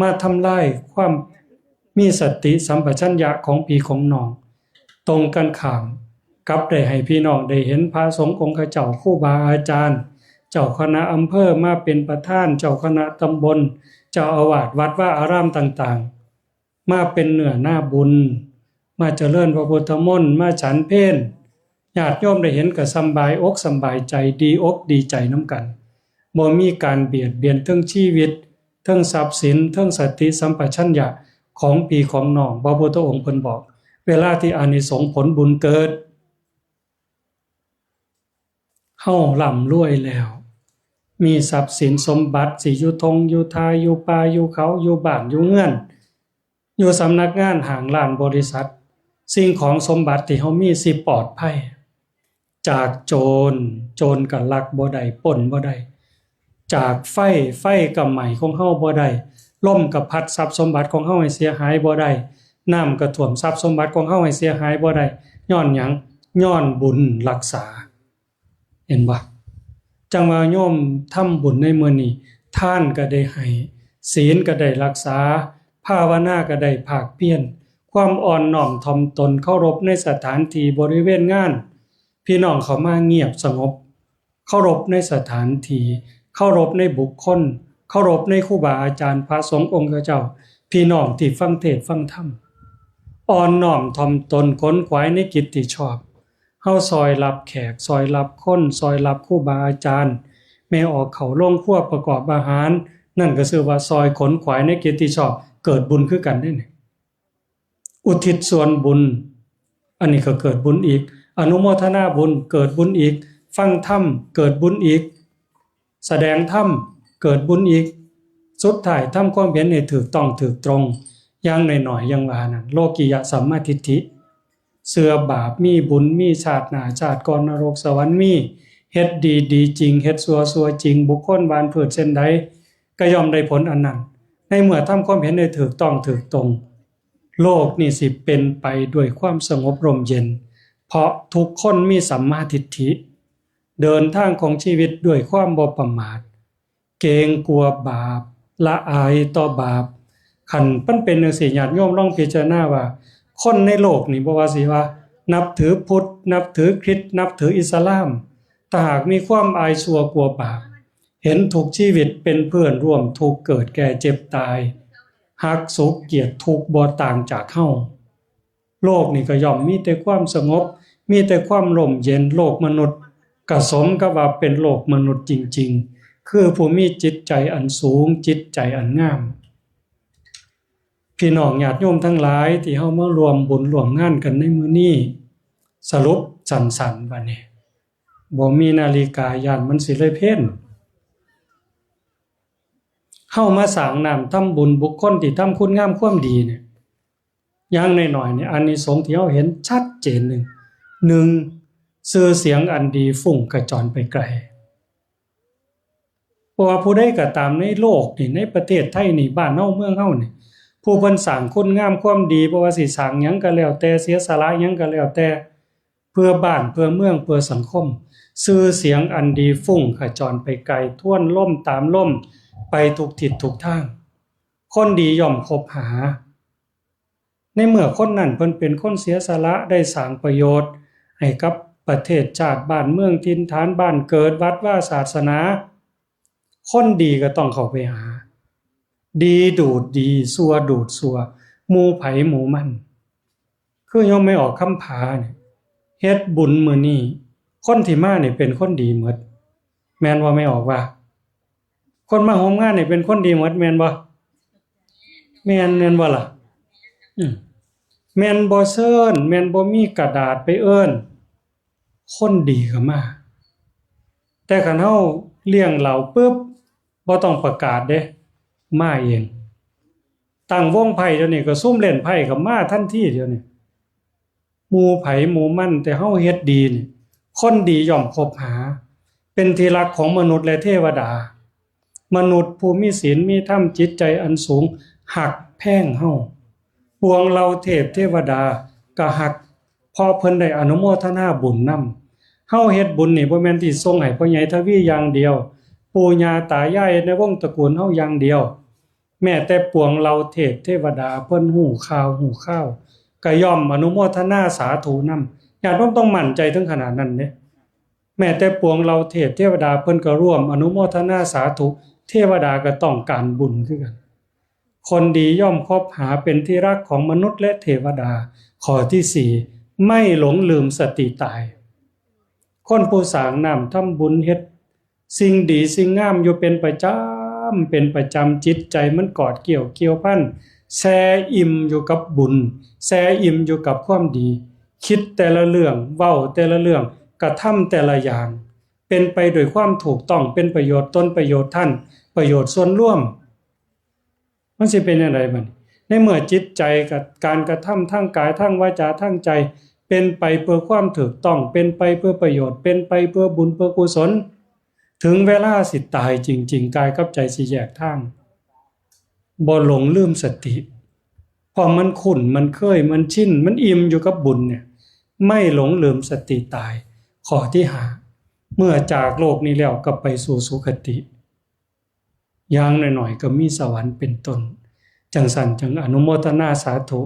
มาทำลายความมีสติสัมปชัญญะของพี่ของน้อง ตรงกันข้าม กลับได้ให้พี่น้องได้เห็นพระสงฆ์องค์เจ้า ครูบาอาจารย์ เจ้าคณะอำเภอมาเป็นประธาน เจ้าคณะตำบล เจ้าอาวาสวัดวาอารามต่างๆ มาเป็นเนื้อนาบุญ มาเจริญพระพุทธมนต์ มาฉันเพล ญาติโยมได้เห็นก็สำบายอกสำบายใจ ดีอกดีใจนำกัน บ่มีการเบียดเบียนเทิงชีวิต เทิงทรัพย์สิน เทิงสติสัมปชัญญะของพี่ของน้อง พระพุทธองค์เพิ่นบอก เวลาที่อานิสงส์ผลบุญเกิด เฮาร่ำรวยแล้ว มีทรัพย์สินสมบัติ สิอยู่ทงอยู่ทา อยู่ป่าอยู่เขา อยู่บ้านอยู่เฮือน อยู่สำนักงานห้างร้านบริษัท สิ่งของสมบัติที่เฮามีสิปลอดภัย จากโจร โจรก็ลักบ่ได้ ปล้นบ่ได้ จากไฟ ไฟก็ไหม้ของเฮาบ่ได้ ลมก็พัดทรัพย์สมบัติของเฮาให้เสียหายบ่ได้ น้ำก็ท่วมทรัพย์สมบัติของเฮาให้เสียหายบ่ได้ ย้อนหยัง ย้อนบุญรักษา เห็นบ่ จั่งว่าโยมทำบุญในมื้อนี้ ทานก็ได้ให้ ศีลก็ได้รักษา ภาวนาก็ได้ภาคเพียร ความอ่อนน้อมถ่อมตน เคารพในสถานที่บริเวณงาน พี่น้องเข้ามาเงียบสงบ เคารพในสถานที่ เคารพในบุคคล เคารพในครูบาอาจารย์ พระสงฆ์องค์เจ้า พี่น้องที่ฟังเทศน์ฟังธรรม อ่อนน้อมถ่อมตน ขนขวายในกิจที่ชอบ เฮาซอยรับแขก ซอยรับคน ซอยรับครูบาอาจารย์ แม่ออกเข้าโรงครัวประกอบอาหาร นั่นก็ชื่อว่าซอยขนขวายในกิจที่ชอบ เกิดบุญคือกันเด้นี่ อุทิศส่วนบุญ อันนี้ก็เกิดบุญอีก อนุโมทนาบุญ เกิดบุญอีก ฟังธรรม เกิดบุญอีก แสดงธรรม เกิดบุญอีก สุดท้ายทำความเห็นให้ถูกต้องถูกตรง อย่างน้อยๆ อย่างว่านั้น โลกิยะสัมมาทิฏฐิ เชื่อบาป มีบุญ มีชาติหน้าชาติก่อน นรกสวรรค์มี เฮ็ดดีดีจริง เฮ็ดชั่วชั่วจริง บุคคลหว่านพืชเช่นใด ก็ย่อมได้ผลอันนั้น ในเมื่อทำความเห็นให้ถูกต้องถูกตรง โลกนี่สิเป็นไปด้วยความสงบร่มเย็น เพราะทุกคนมีสัมมาทิฏฐิ เดินทางของชีวิตด้วยความบ่ประมาท เกรงกลัวบาป ละอายต่อบาป คันมันเป็นจั่งซี้ ญาติโยมลองพิจารณาว่า คนในโลกนี่ บ่ว่าสิว่า นับถือพุทธ นับถือคริสต์ นับถืออิสลาม ถ้าหากมีความอายชั่วกลัวบาป เห็นทุกชีวิตเป็นเพื่อนร่วมทุกข์เกิดแก่เจ็บตาย ฮักสุขเกลียดทุกข์บ่ต่างจากเฮา โลกนี่ก็ย่อมมีแต่ความสงบ มีแต่ความร่มเย็น โลกมนุษย์ก็สมกับว่าเป็นโลกมนุษย์จริงๆ คือผู้มีจิตใจอันสูง จิตใจอันงาม พี่น้องญาติโยมทั้งหลายที่เฮามาร่วมบุญร่วมงานกันในมื้อนี้ สรุปสั้นๆ บัดนี้ บ่มีนาฬิกา ย้านมันสิเลยเพล เฮามาสร้างน้ำทำบุญบุคคลที่ทำคุณงามความดีเนี่ย อย่างน้อยๆ เนี่ย อานิสงส์ที่เฮาเห็นชัดเจนหนึ่ง หนึ่ง ชื่อเสียงอันดีฟุ้งขจรไปไกล เพราะว่าผู้ใดก็ตามในโลกนี่ ในประเทศไทยนี่ บ้านเฮาเมืองเฮานี่ ผู้เพิ่นสร้างคุณงามความดี บ่ว่าสิสร้างหยังก็แล้วแต่ เสียสละหยังก็แล้วแต่ เพื่อบ้าน เพื่อเมือง เพื่อสังคม ชื่อเสียงอันดีฟุ้งขจรไปไกล ทวนลมตามลม ไปทุกทิศทุกทาง คนดีย่อมคบหา ในเมื่อคนนั้นเพิ่นเป็นคนเสียสละ ได้สร้างประโยชน์ให้กับประเทศชาติ บ้านเมือง ถิ่นฐานบ้านเกิด วัดวาศาสนา คนดีก็ต้องเข้าไปหา ดีดูดดี ชั่วดูดชั่ว หมู่ไผหมู่มัน คือโยมแม่ออกคำผาเนี่ย เฮ็ดบุญมื้อนี้ คนที่มาเนี่ยเป็นคนดีหมด แม่นบ่แม่ออกว่า คนมาร่วมงานเนี่ยเป็นคนดีหมด แม่นบ่ แม่น แม่นบ่ล่ะ อืม แม่นบ่เชิญ แม่นบ่มีกระดาษไปเอิ้น คนดีก็มา แต่คันเฮาเลี้ยงเหล้าปุ๊บ บ่ต้องประกาศเด้ มาเอง ตั้งวงไพ่เดี๋ยวนี้ก็ซุมเล่นไพ่ก็มาทันทีเดี๋ยวนี้ หมู่ไผหมู่มัน แต่เฮาเฮ็ดดีนี่ คนดีย่อมคบหา เป็นที่รักของมนุษย์และเทวดา มนุษย์ผู้มีศีลมีธรรม จิตใจอันสูง ฮักแพงเฮา ปวงเหล่าเทพเทวดาก็ฮัก เพราะเพิ่นได้อนุโมทนาบุญนำ เฮาเฮ็ดบุญนี่บ่แม่นสิส่งให้พ่อใหญ่ทวีอย่างเดียว ปู่ย่าตายายในวงตระกูลเฮาอย่างเดียว แม้แต่ปวงเหล่าเทพเทวดาเพิ่นฮู้ข่าวฮู้ข่าว ก็ย่อมอนุโมทนาสาธุนำ ญาติโยมต้องมั่นใจถึงขนาดนั้นเด้ แม้แต่ปวงเหล่าเทพเทวดาเพิ่นก็ร่วมอนุโมทนาสาธุ เทวดาก็ต้องการบุญคือกัน คนดีย่อมคบหาเป็นที่รักของมนุษย์และเทวดา ข้อที่สี่ ไม่หลงลืมสติตาย คนผู้สร้างน้ำทำบุญเฮ็ดสิ่งดีสิ่งงามอยู่เป็นประจำ เป็นประจำ จิตใจมันกอดเกี่ยวเกี่ยวพัน แช่อิ่มอยู่กับบุญ แช่อิ่มอยู่กับความดี คิดแต่ละเรื่อง เว้าแต่ละเรื่อง กระทำแต่ละอย่าง เป็นไปด้วยความถูกต้อง เป็นประโยชน์ตนประโยชน์ท่าน ประโยชน์ส่วนรวม มันสิเป็นอย่างไรบัดนี้ ในเมื่อจิตใจกับการกระทำทางกายทางวาจาทางใจ เป็นไปเพื่อความถูกต้อง เป็นไปเพื่อประโยชน์ เป็นไปเพื่อบุญเพื่อกุศล ถึงเวลาสิตายจริงๆ กายกับใจสิแยกทาง บ่หลงลืมสติ เพราะมันคุ้น มันเคย มันชิน มันอิ่มอยู่กับบุญเนี่ย ไม่หลงลืมสติตาย ข้อที่ห้า เมื่อจากโลกนี้แล้วก็ไปสู่สุคติ อย่างน้อยๆ ก็มีสวรรค์เป็นต้น จั่งซั้นจั่งอนุโมทนาสาธุ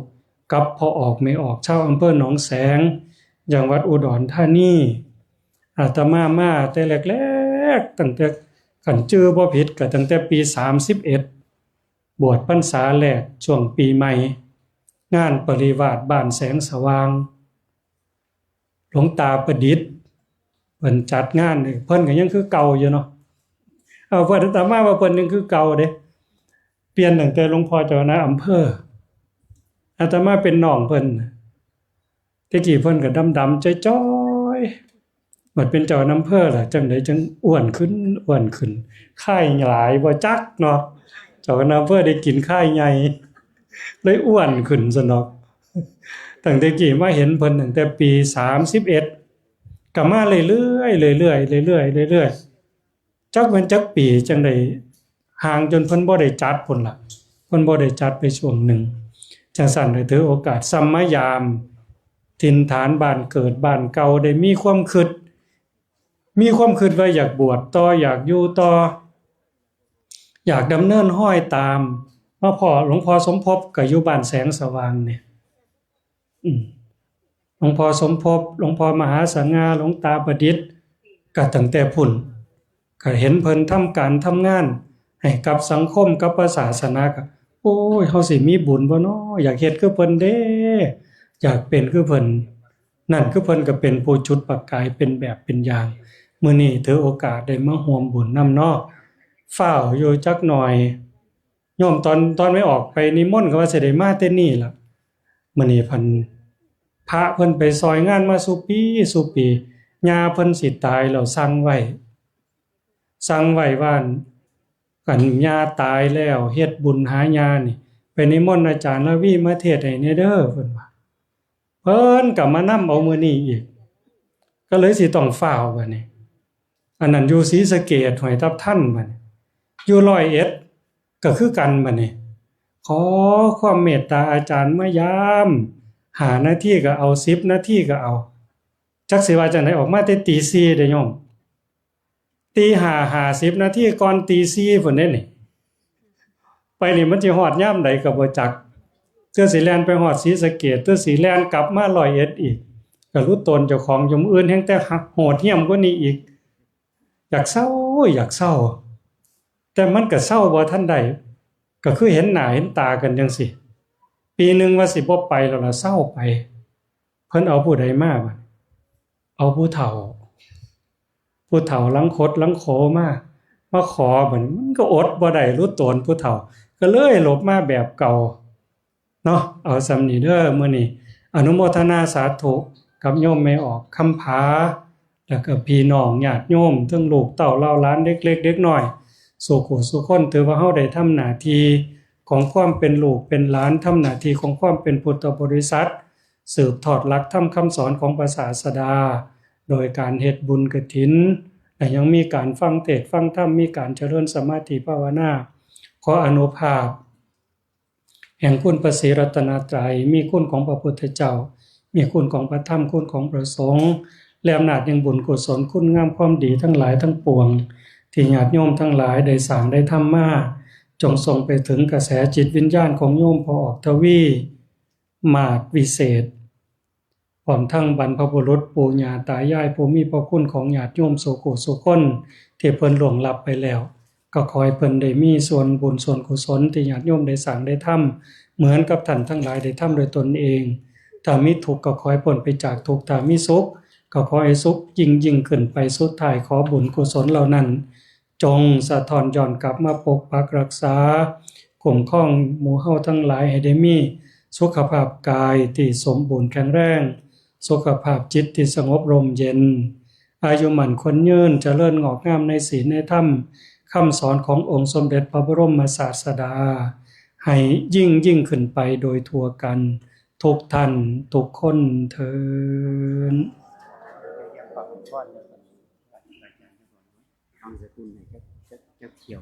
กับพ่อออกแม่ออก ชาวอำเภอหนองแสง จังหวัดอุดรธานี อาตมามาแต่แรกๆ ตั้งแต่ คันจื่อบ่ผิดก็ตั้งแต่ปีสามสิบเอ็ด บวชพรรษาแรกช่วงปีใหม่ งานปริวาสบ้านแสงสว่าง หลวงตาประดิษฐ์ เพิ่นจัดงานนี่ เพิ่นก็ยังคือเก่าอยู่เนาะ เอา เพิ่น อาตมาว่าเพิ่นยังคือเก่าเด้ เปลี่ยนตั้งแต่หลวงพ่อเจ้าคณะอำเภอ อาตมาเป็นน้องเพิ่น แต่กี้เพิ่นก็ดำๆ จ้อยๆ บัดเป็นเจ้าคณะอำเภอล่ะ จั่งใดจั่งอ้วนขึ้น อ้วนขึ้น คายหลายบ่จักเนาะ เจ้าคณะอำเภอได้กินคายใหญ่ เลยอ้วนขึ้นซั่นดอก ตั้งแต่กี้มาเห็นเพิ่นตั้งแต่ปีสามสิบเอ็ด ก็มาเรื่อยๆ เรื่อยๆ เรื่อยๆ เรื่อยๆ จักแม่นจักปีจั่งใด ห่างจนเพิ่นบ่ได้จัดพุ้นล่ะ เพิ่นบ่ได้จัดไปช่วงหนึ่ง จั่งซั้นเลยถือโอกาสซ้ำมายาม ถิ่นฐานบ้านเกิดบ้านเก่า ได้มีความคิด มีความคิดว่าอยากบวชต่อ อยากอยู่ต่อ อยากดำเนินรอยตาม มาพ้อหลวงพ่อสมภพก็อยู่บ้านแสงสว่างเนี่ย อืม หลวงพ่อสมภพ หลวงพ่อมหาสง่า หลวงตาประดิษฐ์ ก็ตั้งแต่พุ้น ก็เห็นเพิ่นทำการทำงานให้กับสังคม กับพระศาสนา ก็ โอ้ย เฮาสิมีบุญบ่น้อ อยากเฮ็ดคือเพิ่นเด้ อยากเป็นคือเพิ่น นั่นคือเพิ่นก็เป็นผู้จุดประกาย เป็นแบบเป็นอย่าง มื้อนี้ถือโอกาสได้มาร่วมบุญนำเนาะ ฟ้าวอยู่จักหน่อย โยม ตอน ตอนแม่ออกไปนิมนต์ก็ว่าสิได้มาแต่นี่ล่ะ มื้อนี้พัน พระเพิ่นไปซอยงานมาสู่ปีสู่ปี ย่าเพิ่นสิตายแล้วสั่งไว้ สั่งไว้ว่า คันย่าตายแล้วเฮ็ดบุญหาย่านี่ ไปนิมนต์อาจารย์ละวีมาเทศน์ให้แหน่เด้อ เพิ่นว่า เพิ่นก็มานำเอามื้อนี้อีก ก็เลยสิต้องฟ้าวบัดนี้ อันนั้นอยู่ศรีสะเกษ ห้วยทับทันบัดนี้ อยู่ร้อยเอ็ด ก็คือกันบัดนี้ ขอความเมตตาอาจารย์มายาม ห้านาทีก็เอา สิบนาทีก็เอา จักสิว่าจั่งใด ออกมาแต่ตีสี่เด้โยม ตีห้าห้าสิบนาที ก่อนตีสี่พุ้นเด้นี่ ไปนี่มันสิฮอดยามใดก็บ่จัก เทื่อสิแล่นไปฮอดศรีสะเกษ เทื่อสิแล่นกลับมาร้อยเอ็ดอีก ก็รู้ตนเจ้าของอยู่ มื้ออื่นแฮ่งแต่โหดเหี้ยมกว่านี้อีก อยากเซา อยากเซา แต่มันก็เซาบ่ทันได้ ก็คือเห็นหน้าเห็นตากันจั่งซี้ ปีหนึ่งว่าสิบ่ไปแล้วล่ะ เซาไป เพิ่นเอาผู้ใดมาบัด เอาผู้เฒ่า ผู้เฒ่าหลังคดหลังโขมา มาขอบัดนี้ มันก็อดบ่ได้ รู้ตนผู้เฒ่า ก็เลยหลบมาแบบเก่า เนาะ เอาส่ำนี้เด้อ มื้อนี้อนุโมทนาสาธุกับโยมแม่ออก คำผา แล้วก็พี่น้องญาติโยม ทั้งลูกเต้าเหล่าหลาน เด็กเล็กเด็กน้อย สู่ผู้สู่คน ถือว่าเฮาได้ทำหน้าที่ของความเป็นลูกเป็นหลาน ทำหน้าที่ของความเป็นพุทธบริษัท สืบทอดหลักธรรมคำสอนของพระศาสดา โดยการเฮ็ดบุญกฐิน และยังมีการฟังเทศน์ฟังธรรม มีการเจริญสมาธิภาวนา ขออานุภาพ แห่งคุณพระศรีรัตนตรัย มีคุณของพระพุทธเจ้า มีคุณของพระธรรม คุณของพระสงฆ์ และอำนาจแห่งบุญกุศล คุณงามความดีทั้งหลายทั้งปวง ที่ญาติโยมทั้งหลายได้สร้างได้ทำมา จงส่งไปถึงกระแสจิตวิญญาณของโยมพ่อออกทวี มาศวิเศษ พร้อมทั้งบรรพบุรุษปู่ย่าตายายผู้มีพระคุณของญาติโยมสู่ผู้สู่คน ที่เพิ่นล่วงลับไปแล้ว ก็ขอให้เพิ่นได้มีส่วนบุญส่วนกุศลที่ญาติโยมได้สร้างได้ทำ เหมือนกับท่านทั้งหลายได้ทำโดยตนเอง ถ้ามีทุกข์ก็ขอให้พ้นไปจากทุกข์ ถ้ามีสุข ก็ขอให้สุขยิ่งยิ่งขึ้นไป สุดท้ายขอบุญกุศลเหล่านั้น จงสะท้อนย้อนกลับมาปกปักรักษา คุ้มครองหมู่เฮาทั้งหลายให้ได้มีสุขภาพกายที่สมบูรณ์แข็งแรง สุขภาพจิตที่สงบร่มเย็น อายุมั่นขวัญยืน เจริญงอกงามในศีลในธรรม คำสอนขององค์สมเด็จพระบรมศาสดา ให้ยิ่งยิ่งขึ้นไปโดยทั่วกัน ทุกท่านทุกคนเทอญ ฟังสกุลเนี่ยจะจะจะเที่ยว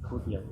ผู้เดียว